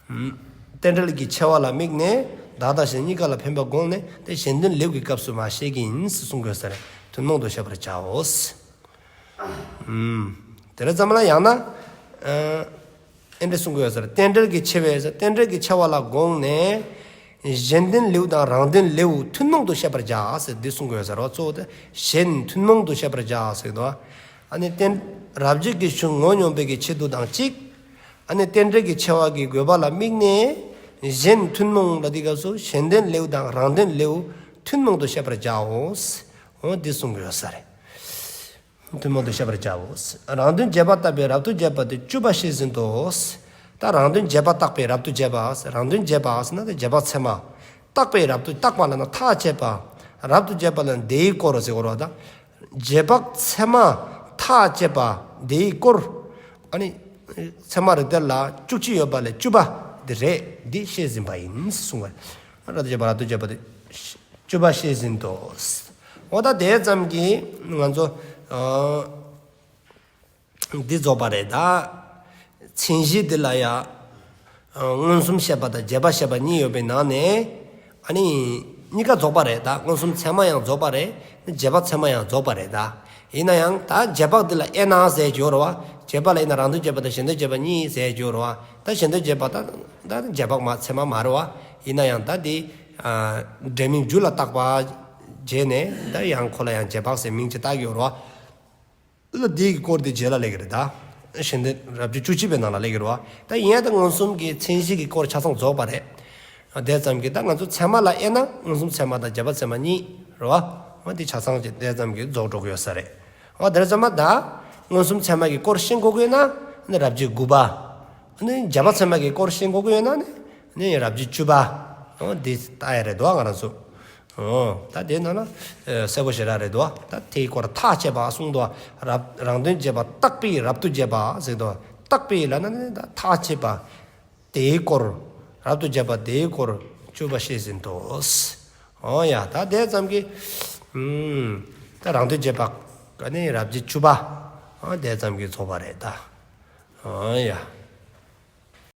བ། རྟེན་འབྲེལ་གྱི་ཆེ་བ་ལ་དམིགས་ནས་བདག་དང་གཞན་གཉིས་ཀ་ལ་ཕན་པ་དགོངས་ནས་དེ་གཞན་དོན་ལེའུ་གི་སྐབས་སུ་མར་བཤད་ཀྱི་ཡིན་ཟེར་གསུང་དགོས་ས་རེད། ཐུན་མོང་དུ་བཤད་པར་བྱའོ། དེ་ལས་ཙམ་ལ་ཡང་ན་ཨེ་འདྲ་གསུང་དགོས་ས་རེད། རྟེན་འབྲེལ་གྱི་ཆེ་བས་ཟེར། རྟེན་འབྲེལ་གྱི་ཆེ་བ་ལ་དགོངས་ནས་གཞན་དོན་ལེའུ་དང་རང་དོན་ལེའུ་ཐུན་མོང་དུ་བཤད་པར་བྱ་ཟེར་འདི་གསུང་དགོས་ས་རེད། གཙོ་བོ་དེ་གཞན་ཐུན་མོང་དུ་བཤད་པར་བྱ་ཟེར་དོ། ཨ་ནི་རྟེན་རབ་བྱེད་ཀྱི་གཞུང་ངོ་མཉམ་པའི་གི་ཆེད་དུ་དང་གཅིག། ཨ་ནི་རྟེན་འབྲེལ་གྱི་ཆེ་བ་གི་དགོས་པ་ལ་དམིགས་ནས་གཞན་ཐུན་མོང་ལ་འདི་སྐབས་སུ་གཞན་དོན་ལེའུ་དང་རང་དོན་ལེའུ་ཐུན་མོང་དུ་བཤད་པར་བྱའོ། འོ་འདི་གསུང་གི་ཡོད་ས་རེད། ཐུན་མོང་དུ་བཤད་པར་བྱའོ། རང་དོན་རྗེས་དཔག་བརྟག་པའི་རབ་ཏུ་བྱེད་པ་སྟེ་བཅུ་པ་བཤད་ཟིན་ཏོ། ད་རང་དོན་རྗེས་དཔག་བརྟག་པའི་རབ་ཏུ་བྱེད་པ། རང་དོན་རྗེས་དཔག་ཟེར་ན་དེ་རྗེས་དཔག་ཚད་མ། བརྟག་པའི་རབ་ཏུ། བརྟག་པ་ལབ་ན་ཐག་བཅད་པ། རབ་ཏུ་བྱེད་པ་ལབ་ན་དེའི་སྐོར་ཟེར་དགོས་རེད་བ། ད་རྗེས་དཔག་ཚད་མ་ཐག་བཅད་པ་དེའི་སྐོར། ཨ་ནི་ཚད་མ་རིགས་གཏེར་ལ་བཅུ་གཅིག་ཡོད་པ་ལས་བཅུ་པ་འདི་རེད། འདི་བཤད་ཟིན་པ་ཡིན་གསུང་བ། རབ་ཏུ་བྱེད་པ་རབ་ཏུ་བྱེད་པ་དེ་བཅུ་པ་བཤད་ཟིན་ཏོ། འོ་ད་དེ་ཙམ་གྱིས་ང་ཚོ་འདི་རྫོགས་པ་རེད་ད། མཚན་གཞི་འདི་ལ་ཡ་མངོན་སུམ་བཤད་པ་དང་རྗེས་དཔག་བཤད་པ་གཉིས་ཡོད་པའི་ནང་ནས། ཨ་ནི་གཉིས་ཀ་རྫོགས་པ་རེད་ད། མངོན་སུམ་ཚད་མ་ཡང་རྫོགས་པ་རེད། རྗེས་དཔག་ཚད་མ་ཡང་རྫོགས་པ་རེད་ད། ཡིན་ན་ཡང་ད་རྗེས་དཔག་འདི་ལ་དབྱེ་ན་ཟེར་གྱི་ཡོད་རེད་བ། རྗེས་དཔག་ལ་ཡིན་ན་རང་དོན་རྗེས་དཔག་དང་གཞན་དོན་རྗེས་དཔག་གཉིས་ཟེར་གྱི་ཡོད་རེད་བ། ད་གཞན་དོན་རྗེས་དཔག་ད་ད་རྗེས་དཔག་མ་ཚད་མ་མ་རེད་བ། ཡིན་ན་ཡང་ད་འདི་འབྲས་མིང་རྒྱུ་ལ་བཏགས་པ་བྱས་ནས་ད་ཡང་ཁོ་ལ་ཡང་རྗེས་དཔག་ཟེར་མིང་ཅིག་བཏགས་ཀྱི་ཡོད་རེད་བ། ལ་དེའི་སྐོར་དེ་རྗེས་ལ་སླེབས་ཀྱི་རེད་ད། གཞན་དོན་རབ་བྱེད་བཅུ་གཅིག་པའི་ནང་ལ་སླེབས་ཀྱི་རེད་བ། ད་ཡིན་ཡང་ད་མངོན་སུམ་གྱི་མཚན་གཞི་གི་སྐོར་ཆ་ཚང་རྫོགས་པ་རེད། དེ་ཙམ་གྱིས་ད་ང་ཚོ་ཚད་མ་ལ་དབྱེ་ན་མངོན་སུམ་ཚད་མ་དང་རྗེས་དཔག་ཚད་མ་གཉིས་རེད་བ། འོ་དེ་ཆ་ཚང་གི་དེ་ཙམ་གྱིས་རྫོགས་འགྲོ་གི་ཡོད་ས་རེད། འོ་དེ་ཙམ་མ་ད་མངོན་སུམ་ཚད་མ་གི་སྐོར་ཤེས་དགོས་ཀྱི་ཡོད་ན་ནི་རབ་བྱེད་དགུ་པ། ནི་རྗེས་དཔག་ཚད་མ་གི་སྐོར་ཤེས་དགོས་ཀྱི་ཡོད་ན་ནི་ནི་རབ་བྱེད་བཅུ་པ། འོ་དེ་ལྟ་ཡ་རེད་དོ་ང་རང་ཚོ། འོ་ད་དེ་ནང་ན་གསལ་པོ་ཞེ་དྲག་རེད་དོ། ད་དེའི་སྐོར་ཐག་བཅད་པ་གསུངས་དོ། རབ་རང་དོན་རྗེས་དཔག་བརྟག་པའི་རབ་ཏུ་བྱེད་པ་ཟེར་དོ། བརྟག་པའི་ལབ་ན་ནི་ད་ཐག་བཅད་པ། དེའི་སྐོར། རབ་ཏུ་བྱེད་པ་དེའི་སྐོར་བཅུ་པ་བཤད་ཟིན་ཏོ། འོ་ཡ་ད་དེ་ཙམ་གྱིས། ཨུམ། ད་རང་དོན་རྗེས་དཔག་ག་ནི་རབ་བྱེད་བཅུ་པ། འོ་དེ་ཙམ་གྱིས་རྫོགས་པ་རེད་ད། འོ་ཡ།